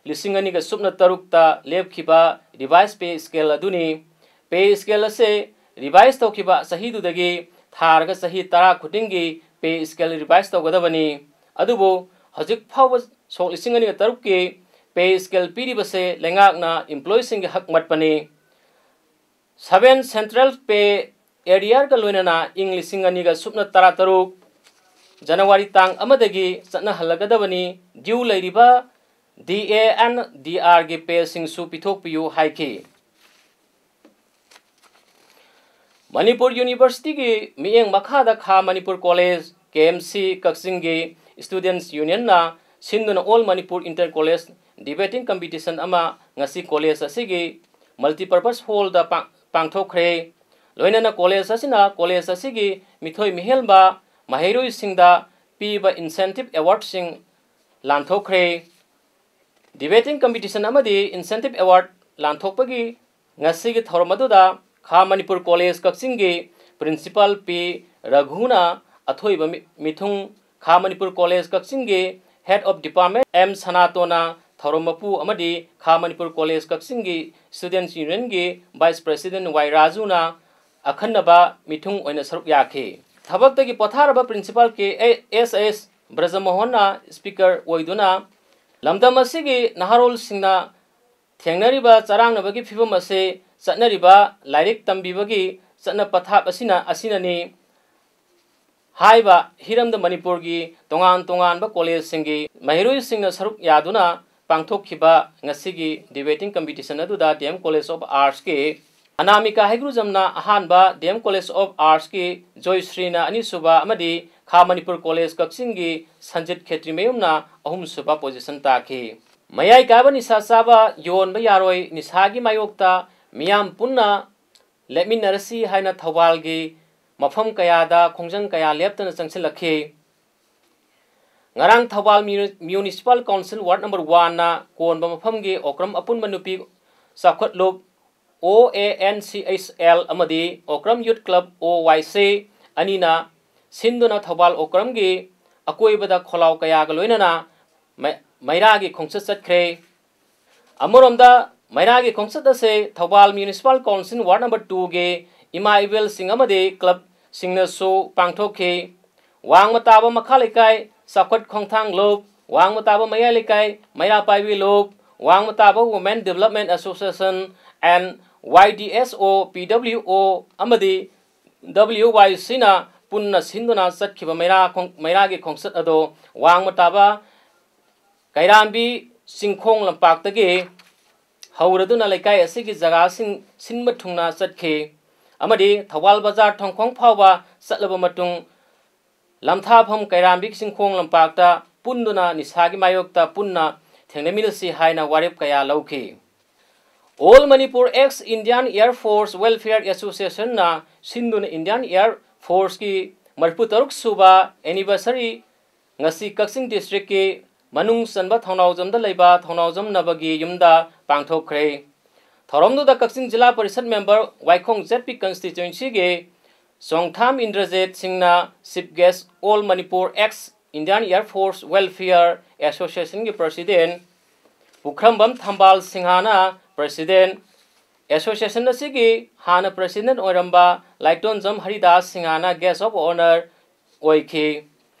ꯂꯤꯁꯤꯡ ꯑꯅꯤꯒ ꯁꯨꯞꯅ ꯇꯔꯨꯛꯇ ꯂꯦꯞꯈꯤꯕ revised pay scale ꯑꯗꯨꯅꯤ꯫ Pay scale ꯑꯁꯤ revise ꯇꯧꯈꯤꯕ ꯆꯍꯤꯗꯨꯗꯒꯤ ꯊꯥꯔꯒ ꯆꯍꯤ ꯇꯔꯥ ꯈꯨꯗꯤꯡꯒꯤ pay scale revise ꯇꯧꯒꯗꯕꯅꯤ꯫ ꯑꯗꯨꯕꯨ ꯍꯧꯖꯤꯛ ꯐꯥꯎꯕ ꯁꯣꯛ ꯂꯤꯁꯤꯡ ꯑꯅꯤꯒ ꯇꯔꯨꯛꯀꯤ pay scale ꯄꯤꯔꯤꯕꯁꯦ ꯂꯩꯉꯥꯛꯅ employeeꯁꯤꯡꯒꯤ ꯍꯛ ꯃꯠꯄꯅꯤ꯫ Seven central pay arrearꯒ ꯂꯣꯏꯅꯅ ꯏꯪ ꯂꯤꯁꯤꯡ ꯑꯅꯤꯒ ꯁꯨꯞꯅ ꯇꯔꯥ ꯇꯔꯨꯛ ꯖꯅꯋꯥꯔꯤ ꯇꯥꯡ ꯑꯃꯗꯒꯤ ꯆꯠꯅꯍꯜꯂꯒꯗꯕꯅꯤ꯫ Due ꯂꯩꯔꯤꯕ D A and D Rꯒꯤ payꯁꯤꯡꯁꯨ ꯄꯤꯊꯣꯛꯄꯤꯌꯨ ꯍꯥꯏꯈꯤ꯫ ꯃꯅꯤꯄꯨꯔ Universityꯒꯤ ꯃꯤꯠꯌꯦꯡ ꯃꯈꯥꯗ ꯈꯥ Manipur College, K M C, ꯀꯛꯆꯤꯡꯒꯤ Students Unionꯅ ꯁꯤꯟꯗꯨꯅ All Manipur Inter College Debating Competition ꯑꯃ ꯉꯁꯤ college ꯑꯁꯤꯒꯤ Multipurpose Hallꯗ ꯄꯥꯡ-, ꯄꯥꯡꯊꯣꯛꯈ꯭ꯔꯦ꯫ ꯂꯣꯏꯅꯅ college ꯑꯁꯤꯅ college ꯑꯁꯤꯒꯤ ꯃꯤꯊꯣꯏ ꯃꯤꯍꯦꯟꯕ ꯃꯍꯩꯔꯣꯏꯁꯤꯡꯗ ꯄꯤꯕ incentive awardꯁꯤꯡ ꯂꯥꯟꯊꯣꯛꯈ꯭ꯔꯦ꯫ Debating competition ꯑꯃꯗꯤ incentive award ꯂꯥꯟꯊꯣꯛꯄꯒꯤ ꯉꯁꯤꯒꯤ ꯊꯧꯔꯝ ꯑꯗꯨꯗ ꯈꯥ ꯃꯅꯤꯄꯨꯔ College ꯀꯛꯆꯤꯡꯒꯤ Principal P ꯔꯘꯨꯅ ꯑꯊꯣꯏꯕ ꯃꯤ-, ꯃꯤꯊꯨꯡ, ꯈꯥ ꯃꯅꯤꯄꯨꯔ College ꯀꯛꯆꯤꯡꯒꯤ Head of Department M ꯁꯅꯥꯇꯣꯟꯅ ꯊꯧꯔꯝ ꯃꯄꯨ ꯑꯃꯗꯤ ꯈꯥ ꯃꯅꯤꯄꯨꯔ College ꯀꯛꯆꯤꯡꯒꯤ Students Unionꯒꯤ Vice President Y ꯔꯥꯖꯨꯅ ꯑꯈꯟꯅꯕ ꯃꯤꯊꯨꯡ ꯑꯣꯏꯅ ꯁꯔꯨꯛ ꯌꯥꯈꯤ꯫ ꯊꯕꯛꯇꯒꯤ ꯄꯣꯊꯥꯔꯕ Principal K S S ꯕ꯭ꯔꯖꯃꯣꯍꯟꯅ speaker ꯑꯣꯏꯗꯨꯅ ꯂꯝꯗꯝ ꯑꯁꯤꯒꯤ ꯅꯍꯥꯔꯣꯜꯁꯤꯡꯅ ꯊꯦꯡꯅꯔꯤꯕ ꯆꯔꯥꯡꯅꯕꯒꯤ ꯐꯤꯚꯝ ꯑꯁꯤ ꯆꯠꯅꯔꯤꯕ ꯂꯥꯏꯔꯤꯛ ꯇꯝꯕꯤꯕꯒꯤ ꯆꯠꯅ ꯄꯊꯥꯞ ꯑꯁꯤꯅ, ꯑꯁꯤꯅꯅꯤ ꯍꯥꯏꯕ ꯍꯤꯔꯝꯗ ꯃꯅꯤꯄꯨꯔꯒꯤ ꯇꯣꯉꯥꯟ ꯇꯣꯉꯥꯟꯕ collegeꯁꯤꯡꯒꯤ ꯃꯍꯩꯔꯣꯏꯁꯤꯡꯅ ꯁꯔꯨꯛ ꯌꯥꯗꯨꯅ ꯄꯥꯡꯊꯣꯛꯈꯤꯕ ꯉꯁꯤꯒꯤ debating competition ꯑꯗꯨꯗ D M College of Artsꯀꯤ ꯑꯅꯥꯃꯤꯀꯥ ꯍꯩꯒ꯭ꯔꯨꯖꯝꯅ ꯑꯍꯥꯟꯕ, D M College of Artsꯀꯤ ꯖꯣꯏꯁ꯭ꯔꯤꯅ ꯑꯅꯤꯁꯨꯕ ꯑꯃꯗꯤ ꯈꯥ ꯃꯅꯤꯄꯨꯔ College ꯀꯛꯆꯤꯡꯒꯤ ꯁꯟꯖꯤꯠ ꯈꯦꯇ꯭ꯔꯤꯃꯌꯨꯝꯅ ꯑꯍꯨꯝꯁꯨꯕ position ꯇꯥꯈꯤ꯫ ꯃꯌꯥꯏ ꯀꯥꯕ ꯅꯤꯁꯥ ꯆꯥꯕ ꯌꯣꯟꯕ ꯌꯥꯔꯣꯏ, ꯅꯤꯁꯥꯒꯤ ꯃꯥꯌꯣꯛꯇ ꯃꯤꯌꯥꯝ ꯄꯨꯟꯅ ꯂꯦꯞꯃꯤꯟꯅꯔꯁꯤ ꯍꯥꯏꯅ ꯊꯧꯕꯥꯜꯒꯤ ꯃꯐꯝ ꯀꯌꯥꯗ ꯈꯣꯡꯖꯪ ꯀꯌꯥ ꯂꯦꯞꯇꯅ ꯆꯪꯁꯤꯜꯂꯛꯈꯤ꯫ ꯉꯔꯥꯡ Thoubal ꯃ꯭ꯌꯨ-, Municipal Council Ward number oneꯅ ꯀꯣꯟꯕ ꯃꯐꯝꯒꯤ ꯑꯣꯀ꯭ꯔꯝ ꯑꯄꯨꯟꯕ ꯅꯨꯄꯤ ꯆꯥꯎꯈꯠꯂꯨꯞ O A N C H L ꯑꯃꯗꯤ Okram Youth Club O Y C ꯑꯅꯤꯅ ꯁꯤꯟꯗꯨꯅ ꯊꯧꯕꯥꯜ ꯑꯣꯀ꯭ꯔꯝꯒꯤ ꯑꯀꯣꯏꯕꯗ ꯈꯣꯜꯂꯥꯎ ꯀꯌꯥꯒ ꯂꯣꯏꯅꯅ ꯃꯩ-, ꯃꯩꯔꯥꯒꯤ ꯈꯣꯡꯆꯠ ꯆꯠꯈ꯭ꯔꯦ꯫ ꯑꯃꯔꯣꯝꯗ ꯃꯩꯔꯥꯒꯤ ꯈꯣꯡꯆꯠ ꯑꯁꯦ Thoubal Municipal Council Ward number two ꯒꯤ ꯏꯃꯥ ꯏꯕꯦꯜꯁꯤꯡ ꯑꯃꯗꯤ club ꯁꯤꯡꯅꯁꯨ ꯄꯥꯡꯊꯣꯛꯈꯤ꯫ ꯋꯥꯡꯃ ꯇꯥꯕ ꯃꯈꯥ ꯂꯩꯀꯥꯏ ꯆꯥꯎꯈꯠ ꯈꯣꯡꯊꯥꯡ ꯂꯨꯞ, ꯋꯥꯡꯃ ꯇꯥꯕ ꯃꯌꯥꯏ ꯂꯩꯀꯥꯏ ꯃꯩꯔꯥ ꯄꯥꯏꯕꯤ ꯂꯨꯞ, ꯋꯥꯡꯃ ꯇꯥꯕ Women Development Association and Y D S O, P W O ꯑꯃꯗꯤ W Y C ꯅ ꯄꯨꯟꯅ ꯁꯤꯟꯗꯨꯅ ꯆꯠꯈꯤꯕ ꯃꯩꯔꯥ ꯈꯣꯡ-, ꯃꯩꯔꯥꯒꯤ ꯈꯣꯡꯆꯠ ꯑꯗꯣ ꯋꯥꯡꯃ ꯇꯥꯕ ꯀꯩꯔꯥꯝꯕꯤ ꯆꯤꯡꯈꯣꯡ ꯂꯝꯄꯥꯛꯇꯒꯤ ꯍꯧꯔꯗꯨꯅ ꯂꯩꯀꯥꯏ ꯑꯁꯤꯒꯤ ꯖꯒꯥꯁꯤꯡ ꯁꯤꯟꯕ ꯊꯨꯡꯅ ꯆꯠꯈꯤ ꯑꯃꯗꯤ ꯊꯧꯕꯥꯜ ꯕꯖꯥꯔ ꯊꯣꯡꯈꯣꯡ ꯐꯥꯎꯕ ꯆꯠꯂꯕ ꯃꯇꯨꯡ ꯂꯝꯊꯥꯐꯝ ꯀꯩꯔꯥꯝꯕꯤ ꯆꯤꯡꯈꯣꯡ ꯂꯝꯄꯥꯛꯇ ꯄꯨꯟꯗꯨꯅ ꯅꯤꯁꯥꯒꯤ ꯃꯥꯌꯣꯛꯇ ꯄꯨꯟꯅ ꯊꯦꯡꯅꯃꯤꯟꯅꯁꯤ ꯍꯥꯏꯅ ꯋꯥꯔꯦꯞ ꯀꯌꯥ ꯂꯧꯈꯤ꯫ All Manipur Ex Indian Air Force Welfare Association ꯅ ꯁꯤꯟꯗꯨꯅ Indian Air Force ꯀꯤ ꯃꯔꯤꯐꯨ ꯇꯔꯨꯛ ꯁꯨꯕ anniversary ꯉꯁꯤ ꯀꯛꯆꯤꯡ district ꯀꯤ ꯃꯅꯨꯡ ꯆꯟꯕ ꯊꯧꯅꯥꯎꯖꯝꯗ ꯂꯩꯕ ꯊꯧꯅꯥꯎꯖꯝ ꯅꯕꯒꯤ ꯌꯨꯝꯗ ꯄꯥꯡꯊꯣꯛꯈ꯭ꯔꯦ꯫ ꯊꯧꯔꯝꯗꯨꯗ ꯀꯛꯆꯤꯡ ꯖꯤꯂꯥ parishad member ꯋꯥꯏꯈꯣꯡ Z P constituency ꯒꯤ ꯆꯣꯡꯊꯥꯝ ꯏꯟꯗ꯭ꯔꯖꯤꯠ ꯁꯤꯡꯅ chief guest, All Manipur Ex Indian Air Force Welfare Association ꯒꯤ president ꯄꯨꯈ꯭ꯔꯝꯕꯝ ꯊꯝꯕꯥꯜ ꯁꯤꯡꯍꯅ president, association ꯑꯁꯤꯒꯤ ꯍꯥꯟꯅ president ꯑꯣꯏꯔꯝꯕ ꯂꯥꯏꯇꯣꯟꯖꯝ ꯍꯔꯤꯗꯥꯁ ꯁꯤꯡꯍꯅ guest of honour ꯑꯣꯏꯈꯤ꯫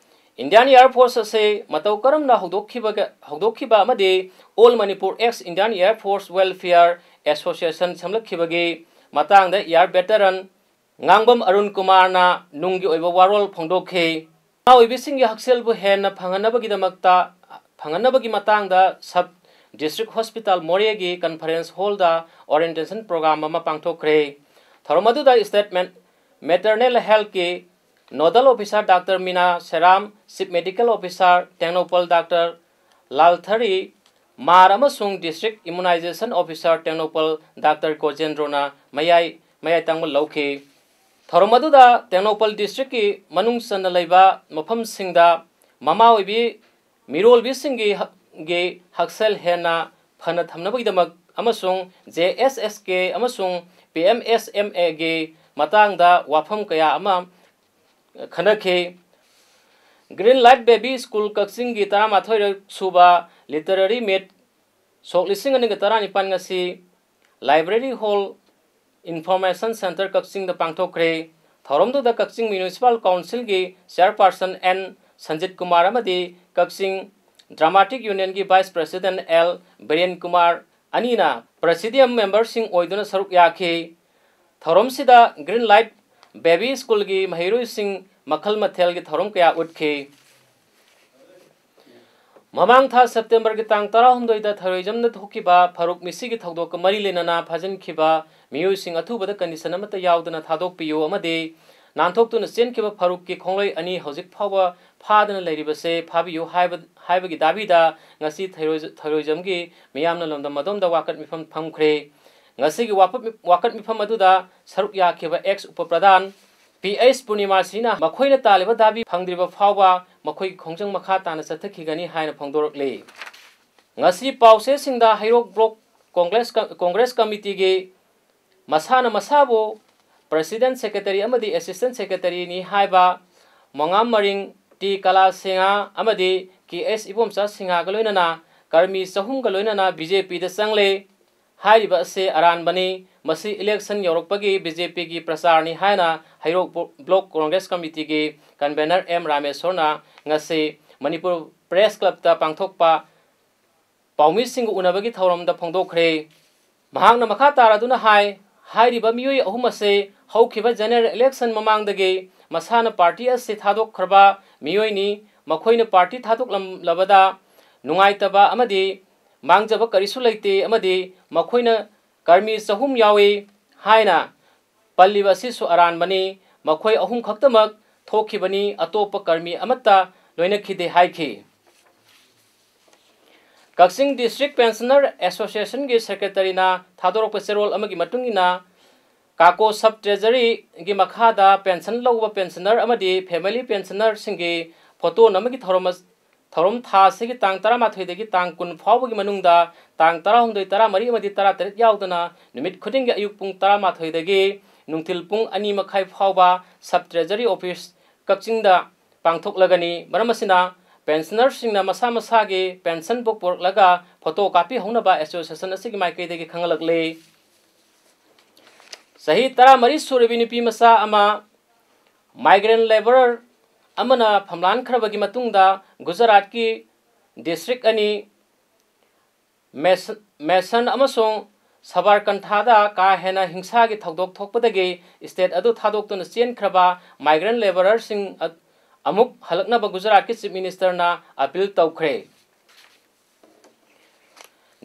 Indian Air Force ꯑꯁꯤ ꯃꯇꯧ ꯀꯔꯝꯅ ꯍꯧꯗꯣꯛꯈꯤꯕꯒ-, ꯍꯧꯗꯣꯛꯈꯤꯕ ꯑꯃꯗꯤ All Manipur Ex Indian Air Force Welfare Association ꯁꯦꯝꯂꯛꯈꯤꯕꯒꯤ ꯃꯇꯥꯡꯗ air veteran ꯉꯥꯡꯕꯝ ꯑꯔꯨꯟ ꯀꯨꯃꯥꯔꯅ ꯅꯨꯡꯒꯤ ꯑꯣꯏꯕ ꯋꯥꯔꯣꯜ ꯐꯣꯡꯗꯣꯛꯈꯤ꯫ ꯅꯍꯥ ꯑꯣꯏꯕꯤꯁꯤꯡꯒꯤ ꯍꯛꯁꯦꯜꯕꯨ ꯍꯦꯟꯅ ꯐꯪꯍꯟꯅꯕꯒꯤꯗꯃꯛꯇ, ꯐꯪꯍꯟꯅꯕꯒꯤ ꯃꯇꯥꯡꯗ sub district hospital ꯃꯣꯔꯦꯒꯤ conference hall ꯗ orientation program ꯑꯃ ꯄꯥꯡꯊꯣꯛꯈ꯭ꯔꯦ꯫ ꯊꯧꯔꯝ ꯑꯗꯨꯗ state mat-, maternal health ꯀꯤ nodal officer Doctor ꯃꯤꯅꯥ ꯁꯦꯔꯥꯝ, chief medical officer Tengnoupal Doctor ꯂꯥꯜꯊꯔꯤ ꯃꯥꯔ ꯑꯃꯁꯨꯡ district immunization officer Tengnoupal Doctor ꯒꯣꯖꯦꯟꯗ꯭ꯔꯣꯅ ꯃꯌꯥꯏ, ꯃꯌꯥꯏ ꯇꯪꯕ ꯂꯧꯈꯤ꯫ ꯊꯧꯔꯝ ꯑꯗꯨꯗ ꯇꯦꯡꯅꯧꯄꯜ district ꯀꯤ ꯃꯅꯨꯡ ꯆꯟꯅ ꯂꯩꯕ ꯃꯐꯝꯁꯤꯡꯗ ꯃꯃꯥ ꯑꯣꯏꯕꯤ ꯃꯤꯔꯣꯜꯕꯤꯁꯤꯡꯒꯤ ꯍꯛ-, ꯒꯤ ꯍꯛꯁꯦꯜ ꯍꯦꯟꯅ ꯐꯅ ꯊꯝꯅꯕꯒꯤꯗꯃꯛ ꯑꯃꯁꯨꯡ J S S K ꯑꯃꯁꯨꯡ P M S M A ꯒꯤ ꯃꯇꯥꯡꯗ ꯋꯥꯐꯝ ꯀꯌꯥ ꯑꯃ ꯈꯟꯅꯈꯤ꯫ Green Light Baby School ꯀꯛꯆꯤꯡꯒꯤ ꯇꯔꯥꯃꯥꯊꯣꯏꯔꯛ ꯁꯨꯕ Literary Meet ꯁꯣꯛ ꯂꯤꯁꯤꯡ ꯑꯅꯤꯒ ꯇꯔꯥꯅꯤꯄꯥꯟ ꯉꯁꯤ Library Hall Information Center ꯀꯛꯆꯤꯡꯗ ꯄꯥꯡꯊꯣꯛꯈ꯭ꯔꯦ꯫ ꯊꯧꯔꯝꯗꯨꯗ ꯀꯛꯆꯤꯡ Municipal Councilꯒꯤ Chairperson ꯑꯦꯟ ꯁꯟꯖꯤꯠ ꯀꯨꯃꯥꯔ ꯑꯃꯗꯤ ꯀꯛꯆꯤꯡ Dramatic Unionꯒꯤ Vice President L Biren Kumar ꯑꯅꯤꯅ Presidium memberꯁꯤꯡ ꯑꯣꯏꯗꯨꯅ ꯁꯔꯨꯛ ꯌꯥꯈꯤ꯫ ꯊꯧꯔꯝꯁꯤꯗ Green Light Baby Schoolꯒꯤ ꯃꯍꯩꯔꯣꯏꯁꯤꯡ ꯃꯈꯜ ꯃꯊꯦꯜꯒꯤ ꯊꯧꯔꯝ ꯀꯌꯥ ꯎꯠꯈꯤ꯫ ꯃꯃꯥꯡ ꯊꯥ Septemberꯒꯤ ꯇꯥꯡ ꯇꯔꯥꯍꯨꯝꯗꯣꯏꯗ ꯊꯩꯔꯣꯏꯖꯝꯗ ꯊꯣꯛꯈꯤꯕ ꯐꯔꯨꯛ ꯃꯤꯁꯤꯒꯤ ꯊꯧꯗꯣꯛꯀ ꯃꯔꯤ ꯂꯩꯅꯅ ꯐꯥꯖꯤꯟꯈꯤꯕ ꯃꯤꯑꯣꯏꯁꯤꯡ ꯑꯊꯨꯕꯗ condition ꯑꯃꯠꯇ ꯌꯥꯎꯗꯅ ꯊꯥꯗꯣꯛꯄꯤꯌꯨ ꯑꯃꯗꯤ ꯅꯥꯟꯊꯣꯛꯇꯨꯅ ꯆꯦꯟꯈꯤꯕ ꯐꯔꯨꯛꯀꯤ ꯈꯣꯡꯂꯣꯏ ꯑꯅꯤ ꯍꯧꯖꯤꯛ ꯐꯥꯎꯕ ꯐꯥꯗꯅ ꯂꯩꯔꯤꯕꯁꯦ ꯐꯥꯕꯤꯌꯨ ꯍꯥꯏꯕ, ꯍꯥꯏꯕꯒꯤ ꯗꯥꯕꯤꯗ ꯉꯁꯤ ꯊꯩꯔꯣꯏ-, ꯊꯩꯔꯣꯏꯖꯝꯒꯤ ꯃꯤꯌꯥꯝꯅ ꯂꯝꯗꯝ ꯑꯗꯣꯝꯗ ꯋꯥꯀꯠ ꯃꯤꯐꯝ ꯐꯝꯈ꯭ꯔꯦ꯫ ꯉꯁꯤꯒꯤ ꯋꯥꯐꯝ-, ꯋꯥꯀꯠ ꯃꯤꯐꯝ ꯑꯗꯨꯗ ꯁꯔꯨꯛ ꯌꯥꯈꯤꯕ ex ꯎꯄ ꯄ꯭ꯔꯙꯥꯟ ꯄꯤ ꯑꯩꯆ ꯄꯨꯔꯅꯤꯃꯥꯁꯤꯅ ꯃꯈꯣꯏꯅ ꯇꯥꯜꯂꯤꯕ ꯗꯥꯕꯤ ꯐꯪꯗ꯭ꯔꯤꯕ ꯐꯥꯎꯕ ꯃꯈꯣꯏꯒꯤ ꯈꯣꯡꯖꯪ ꯃꯈꯥ ꯇꯥꯅ ꯆꯠꯊꯈꯤꯒꯅꯤ ꯍꯥꯏꯅ ꯐꯣꯡꯗꯣꯔꯛꯂꯤ꯫ ꯉꯁꯤ ꯄꯥꯎꯆꯦꯁꯤꯡꯗ ꯍꯩꯔꯣꯛ block Congress ꯀ-, Congress committeeꯒꯤ ꯃꯁꯥꯅ ꯃꯁꯥꯕꯨ President Secretary ꯑꯃꯗꯤ Assistant Secretaryꯅꯤ ꯍꯥꯏꯕ ꯃꯉꯥꯝ ꯃꯔꯤꯡ ꯇꯤ ꯀꯂꯥ ꯁꯤꯡꯍ ꯑꯃꯗꯤ ꯀꯦ ꯑꯦꯁ ꯏꯕꯣꯝꯆꯥ ꯁꯤꯡꯍꯒ ꯂꯣꯏꯅꯅ ꯀꯔꯃꯤ ꯆꯍꯨꯝꯒ ꯂꯣꯏꯅꯅ ꯕꯤ ꯖꯦ ꯄꯤꯗ ꯆꯪꯂꯦ꯫ ꯍꯥꯏꯔꯤꯕ ꯑꯁꯤ ꯑꯔꯥꯟꯕꯅꯤ꯫ ꯃꯁꯤ election ꯌꯧꯔꯛꯄꯒꯤ ꯕꯤ ꯖꯦ ꯄꯤꯒꯤ ꯄ꯭ꯔꯆꯥꯔꯅꯤ ꯍꯥꯏꯅ ꯍꯩꯔꯣꯛ ꯕ꯭ꯂꯣ-, Block Congress Committeeꯒꯤ convener ꯑꯦꯝ ꯔꯥꯃꯦꯁꯣꯔꯅ ꯉꯁꯤ ꯃꯅꯤꯄꯨꯔ Press Clubꯇ ꯄꯥꯡꯊꯣꯛꯄ ꯄꯥꯎꯃꯤꯁꯤꯡꯒ ꯎꯅꯕꯒꯤ ꯊꯧꯔꯝꯗ ꯐꯣꯡꯗꯣꯛꯈ꯭ꯔꯦ꯫ ꯃꯍꯥꯛꯅ ꯃꯈꯥ ꯇꯥꯔꯗꯨꯅ ꯍꯥꯏ, ꯍꯥꯏꯔꯤꯕ ꯃꯤꯑꯣꯏ ꯑꯍꯨꯝ ꯑꯁꯤ ꯍꯧꯈꯤꯕ general election ꯃꯃꯥꯡꯗꯒꯤ ꯃꯁꯥꯅ party ꯑꯁꯤ ꯊꯥꯗꯣꯛꯈ꯭ꯔꯕ ꯃꯤꯑꯣꯏꯅꯤ꯫ ꯃꯈꯣꯏꯅ party ꯊꯥꯗꯣꯛꯂꯝꯂꯕꯗ ꯅꯨꯡꯉꯥꯏꯇꯕ ꯑꯃꯗꯤ ꯃꯥꯡꯖꯕ ꯀꯔꯤꯁꯨ ꯂꯩꯇꯦ ꯑꯃꯗꯤ ꯃꯈꯣꯏꯅ ꯀꯔꯃꯤ ꯆꯍꯨꯝ ꯌꯥꯎꯏ ꯍꯥꯏꯅ ꯄꯜꯂꯤꯕ ꯑꯁꯤꯁꯨ ꯑꯔꯥꯟꯕꯅꯤ꯫ ꯃꯈꯣꯏ ꯑꯍꯨꯝ ꯈꯛꯇꯃꯛ ꯊꯣꯛꯈꯤꯕꯅꯤ, ꯑꯇꯣꯞꯄ ꯀꯔꯃꯤ ꯑꯃꯠꯇ ꯂꯣꯏꯅꯈꯤꯗꯦ ꯍꯥꯏꯈꯤ꯫ ꯀꯛꯆꯤꯡ District Pensioner Associationꯒꯤ Secretaryꯅ ꯊꯥꯗꯣꯔꯛꯄ ꯆꯦꯔꯣꯜ ꯑꯃꯒꯤ ꯃꯇꯨꯡ ꯏꯟꯅ, ꯀꯥꯀꯣ Sub Treasuryꯒꯤ ꯃꯈꯥꯗ pension ꯂꯧꯕ pensioner ꯑꯃꯗꯤ family pensionerꯁꯤꯡꯒꯤ photo ꯅꯝꯕꯒꯤ ꯊꯧꯔꯝ ꯑꯁ-, ꯊꯧꯔꯝ ꯊꯥ ꯑꯁꯤꯒꯤ ꯇꯥꯡ ꯇꯔꯥꯃꯥꯊꯣꯏꯗꯒꯤ ꯇꯥꯡ ꯀꯨꯟ ꯐꯥꯎꯕꯒꯤ ꯃꯅꯨꯡꯗ ꯇꯥꯡ ꯇꯔꯥꯍꯨꯝꯗꯣꯏ, ꯇꯔꯥꯃꯔꯤ ꯑꯃꯗꯤ ꯇꯔꯥꯇꯔꯦꯠ ꯌꯥꯎꯗꯅ ꯅꯨꯃꯤꯠ ꯈꯨꯗꯤꯡꯒꯤ ꯑꯌꯨꯛ ꯄꯨꯡ ꯇꯔꯥꯃꯥꯊꯣꯏꯗꯒꯤ ꯅꯨꯡꯊꯤꯜ ꯄꯨꯡ ꯑꯅꯤ ꯃꯈꯥꯏ ꯐꯥꯎꯕ Sub Treasury Office ꯀꯛꯆꯤꯡꯗ ꯄꯥꯡꯊꯣꯛꯂꯒꯅꯤ꯫ ꯃꯔꯝ ꯑꯁꯤꯅ, ꯄꯦꯟꯁꯅꯔꯁꯤꯡꯅ ꯃꯁꯥ ꯃꯁꯥꯒꯤ ꯄꯦꯟꯁꯟ ꯕꯨꯛ ꯄꯨꯔꯛꯂꯒ ꯐꯣꯇꯣ ꯀꯥꯞꯄꯤꯍꯧꯅꯕ ꯑꯦꯁꯣꯁꯤꯌꯦꯁꯟ ꯑꯁꯤꯒꯤ ꯃꯥꯏꯀꯩꯗꯒꯤ ꯈꯪꯍꯜꯂꯛꯂꯤ꯫ ꯆꯍꯤ ꯇꯔꯥꯃꯔꯤ ꯁꯨꯔꯕꯤ ꯅꯨꯄꯤ ꯃꯆꯥ ꯑꯃ ꯃꯥꯏꯒ꯭ꯔꯦꯟ ꯂꯦꯕꯔꯔ ꯑꯃꯅ ꯐꯝꯂꯥꯟꯈ꯭ꯔꯕꯒꯤ ꯃꯇꯨꯡꯗ ꯒꯨꯖꯔꯥꯠꯀꯤ ꯗꯤꯁꯇ꯭ꯔꯤꯛ ꯑꯅꯤ ꯃꯦꯁꯟ ꯑꯃꯁꯨꯡ ꯁꯕꯥꯔꯀꯟꯊꯥꯗ ꯀꯥ ꯍꯦꯟꯅ ꯍꯤꯡꯁꯥꯒꯤ ꯊꯧꯗꯣꯛ ꯊꯣꯛꯄꯗꯒꯤ ꯁ꯭ꯇꯦꯠ ꯑꯗꯨ ꯊꯥꯗꯣꯛꯇꯨꯅ ꯆꯦꯟꯈ꯭ꯔꯕ ꯃꯥꯏꯒ꯭ꯔꯦꯟ ꯂꯦꯕꯔꯔꯁꯤꯡ ꯑꯃꯨꯛ ꯍꯜꯂꯛꯅꯕ ꯒꯨꯖꯔꯥꯠꯀꯤ ꯆꯤꯐ ꯃꯤꯅꯤꯁꯇꯔꯅ ꯑꯄꯤꯜ ꯇꯧꯈ꯭ꯔꯦ꯫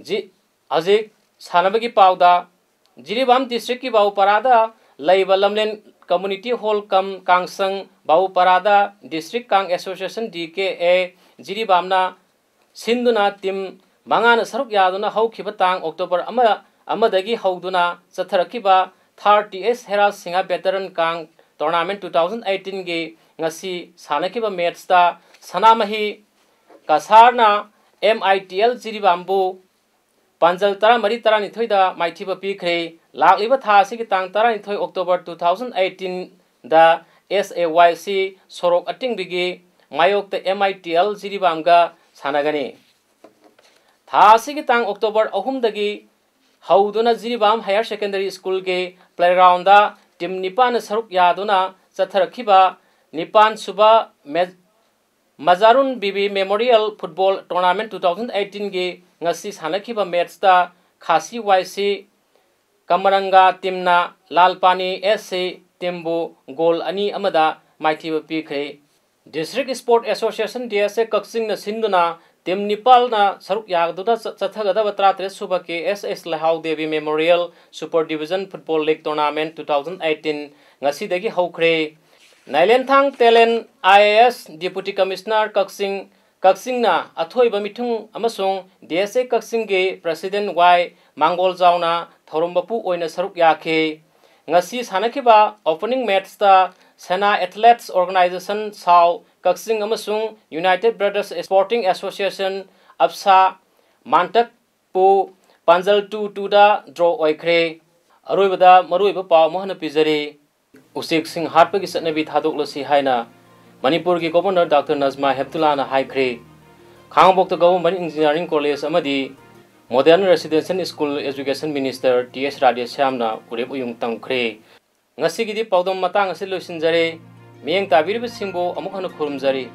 ꯖꯤ-, ꯍꯧꯖꯤꯛ ꯁꯥꯟꯅꯕꯒꯤ ꯄꯥꯎꯗ, ꯖꯤꯔꯤꯕꯥꯝ ꯗꯤꯁꯇ꯭ꯔꯤꯛꯀꯤ ꯕꯥꯕꯨꯄꯥꯔꯥꯗ ꯂꯩꯕ ꯂꯝꯂꯦꯟ ꯀꯝꯃꯨꯅꯤꯇꯤ ꯍꯣꯜ ꯀꯝ ꯀꯥꯡꯁꯪ ꯕꯥꯕꯨꯄꯥꯔꯥꯗ ꯗꯤꯁꯇ꯭ꯔꯤꯛ ꯀꯥꯡ ꯑꯦꯁꯣꯁꯤꯌꯦꯁꯟ, ꯗꯤ ꯀꯦ ꯑꯦ, ꯖꯤꯔꯤꯕꯥꯝꯅ ꯁꯤꯟꯗꯨꯅ ꯇꯤꯝ ꯃꯉꯥꯅ ꯁꯔꯨꯛ ꯌꯥꯗꯨꯅ ꯍꯧꯈꯤꯕ ꯇꯥꯡ ꯑꯣꯛꯇꯣꯕꯔ ꯑꯃ, ꯑꯃꯗꯒꯤ ꯍꯧꯗꯨꯅ ꯆꯠꯊꯔꯛꯈꯤꯕ ꯊꯥꯔ ꯇꯤ ꯑꯦꯁ ꯍꯦꯔꯥ ꯁꯤꯡꯍ ꯚꯦꯇꯔꯟ ꯀꯥꯡ ꯇꯣꯔꯅꯥꯃꯦꯟ two thousand eighteen ꯒꯤ ꯉꯁꯤ ꯁꯥꯟꯅꯈꯤꯕ ꯃꯦꯠꯁꯇ ꯁꯅꯥꯃꯍꯤ ꯀꯁꯥꯔꯅ ꯑꯦꯝ ꯑꯥꯏ ꯇꯤ ꯑꯦꯜ ꯖꯤꯔꯤꯕꯥꯝꯕꯨ ꯄꯥꯟꯖꯜ ꯇꯔꯥꯃꯔꯤ ꯇꯔꯥꯅꯤꯊꯣꯏꯗ ꯃꯥꯏꯊꯤꯕ ꯄꯤꯈ꯭ꯔꯦ꯫ ꯂꯥꯛꯂꯤꯕ ꯊꯥ ꯑꯁꯤꯒꯤ ꯇꯥꯡ ꯇꯔꯥꯅꯤꯊꯣꯏ ꯑꯣꯛꯇꯣꯕꯔ two thousand eighteen ꯗ ꯑꯦꯁ ꯑꯦ ꯋꯥꯏ ꯁꯤ ꯁꯣꯔꯣꯛ ꯑꯇꯤꯡꯕꯤꯒꯤ ꯃꯥꯌꯣꯛꯇ ꯑꯦꯝ ꯑꯥꯏ ꯇꯤ ꯑꯦꯜ ꯖꯤꯔꯤꯕꯥꯝꯒ ꯁꯥꯟꯅꯒꯅꯤ꯫ ꯊꯥ ꯑꯁꯤꯒꯤ ꯇꯥꯡ ꯑꯣꯛꯇꯣꯕꯔ ꯑꯍꯨꯝꯗꯒꯤ ꯍꯧꯗꯨꯅ ꯖꯤꯔꯤꯕꯥꯝ ꯍꯥꯌꯔ ꯁꯦꯀꯦꯟꯗꯔꯤ ꯁ꯭ꯀꯨꯜꯒꯤ ꯄ꯭ꯂꯦꯒ꯭ꯔꯥꯎꯟꯗ ꯇꯤꯝ ꯅꯤꯄꯥꯟꯅ ꯁꯔꯨꯛ ꯌꯥꯗꯨꯅ ꯆꯠꯊꯔꯛꯈꯤꯕ ꯅꯤꯄꯥꯟ ꯁꯨꯕ ꯃꯦ-, Majarun Bibi memorial football tournament two thousand eighteen ꯒꯤ ꯉꯁꯤ ꯁꯥꯟꯅꯈꯤꯕ ꯃꯦꯠꯁꯇ ꯈꯥꯁꯤ ꯋꯥꯏ ꯁꯤ ꯀꯃꯔꯪꯒꯥ ꯇꯤꯝꯅ ꯂꯥꯜꯄꯥꯅꯤ ꯑꯦꯁ ꯁꯤ ꯇꯤꯝꯕꯨ ꯒꯣꯜ ꯑꯅꯤ ꯑꯃꯗ ꯃꯥꯏꯊꯤꯕ ꯄꯤꯈ꯭ꯔꯦ꯫ District sport association, D S A, ꯀꯛꯆꯤꯡꯅ ꯁꯤꯟꯗꯨꯅ ꯇꯤꯝ ꯅꯤꯄꯥꯜꯅ ꯁꯔꯨꯛ ꯌꯥꯗꯨꯅ ꯆ-, ꯆꯠꯊꯒꯗꯕ ꯇꯔꯥꯇꯔꯦꯠ ꯁꯨꯕ ꯀꯦ S S Leihao Devi memorial super division football league tournament two thousand eighteen ꯉꯁꯤꯗꯒꯤ ꯍꯧꯈ꯭ꯔꯦ꯫ Nailenthang Telen I A S, deputy commissioner ꯀꯛꯆꯤꯡ, ꯀꯛꯆꯤꯡꯅ ꯑꯊꯣꯏꯕ ꯃꯤꯊꯨꯡ ꯑꯃꯁꯨꯡ ꯗꯤ ꯑꯦꯁ ꯑꯦ ꯀꯛꯆꯤꯡꯒꯤ ꯄ꯭ꯔꯁꯤꯗꯦꯟ ꯋꯥꯏ ꯃꯥꯡꯒꯣꯜꯖꯥꯎꯅ ꯊꯧꯔꯝ ꯃꯄꯨ ꯑꯣꯏꯅ ꯁꯔꯨꯛ ꯌꯥꯈꯤ꯫ ꯉꯁꯤ ꯁꯥꯟꯅꯈꯤꯕ ꯑꯣꯄꯅꯤꯡ ꯃꯦꯠꯁꯇ ꯁꯦꯅꯥ ꯑꯦꯊꯂꯦꯠꯁ ꯑꯣꯔꯒꯅꯥꯏꯖꯦꯁꯟ ꯁꯥꯎ ꯀꯛꯆꯤꯡ ꯑꯃꯁꯨꯡ ꯌꯨꯅꯥꯏꯇꯦꯠ ꯕ꯭ꯔꯗꯔꯁ ꯁ꯭ꯄꯣꯔꯇꯤꯡ ꯑꯦꯁꯣꯁꯤꯌꯦꯁꯟ ꯑꯞꯁꯥ ꯃꯥꯟꯇꯛꯄꯨ ꯄꯥꯟꯖꯜ two two ꯗ ꯗ꯭ꯔꯣ ꯑꯣꯏꯈ꯭ꯔꯦ꯫ ꯑꯔꯣꯏꯕꯗ ꯃꯔꯨꯑꯣꯏꯕ ꯄꯥꯎ ꯑꯃꯨꯛ ꯍꯟꯅ ꯄꯤꯖꯔꯤ꯫ ꯎꯆꯦꯛꯁꯤꯡ ꯍꯥꯠꯄꯒꯤ ꯆꯠꯅꯕꯤ ꯊꯥꯗꯣꯛꯂꯁꯤ ꯍꯥꯏꯅ ꯃꯅꯤꯄꯨꯔꯒꯤ ꯒꯣꯚꯔꯅꯔ ꯗꯥꯛꯇꯔ ꯅꯖꯃꯥ ꯍꯦꯞꯇꯨꯂꯥꯅ ꯍꯥꯏꯈ꯭ꯔꯦ꯫ ꯈꯥꯉꯕꯣꯛꯇ ꯒꯚꯔꯟꯃꯦꯟꯠ ꯏꯟꯖꯤꯅꯤꯌꯥꯔꯤꯡ ꯀꯣꯂꯦꯖ ꯑꯃꯗꯤ model residential school education minister T S ꯔꯥꯙꯦꯁ꯭ꯌꯥꯝꯅ ꯎꯔꯦꯞ ꯎꯌꯨꯡ ꯇꯝꯈ꯭ꯔꯦ꯫ ꯉꯁꯤꯒꯤꯗꯤ ꯄꯥꯎꯗꯝ ꯃꯇꯥꯡ ꯑꯁꯤ ꯂꯣꯏꯁꯤꯟꯖꯔꯦ꯫ ꯃꯤꯠꯌꯦꯡ ꯇꯥꯕꯤꯔꯤꯕꯁꯤꯡꯕꯨ ꯑꯃꯨꯛ ꯍꯟꯅ ꯈꯨꯔꯨꯝꯖꯔꯤ꯫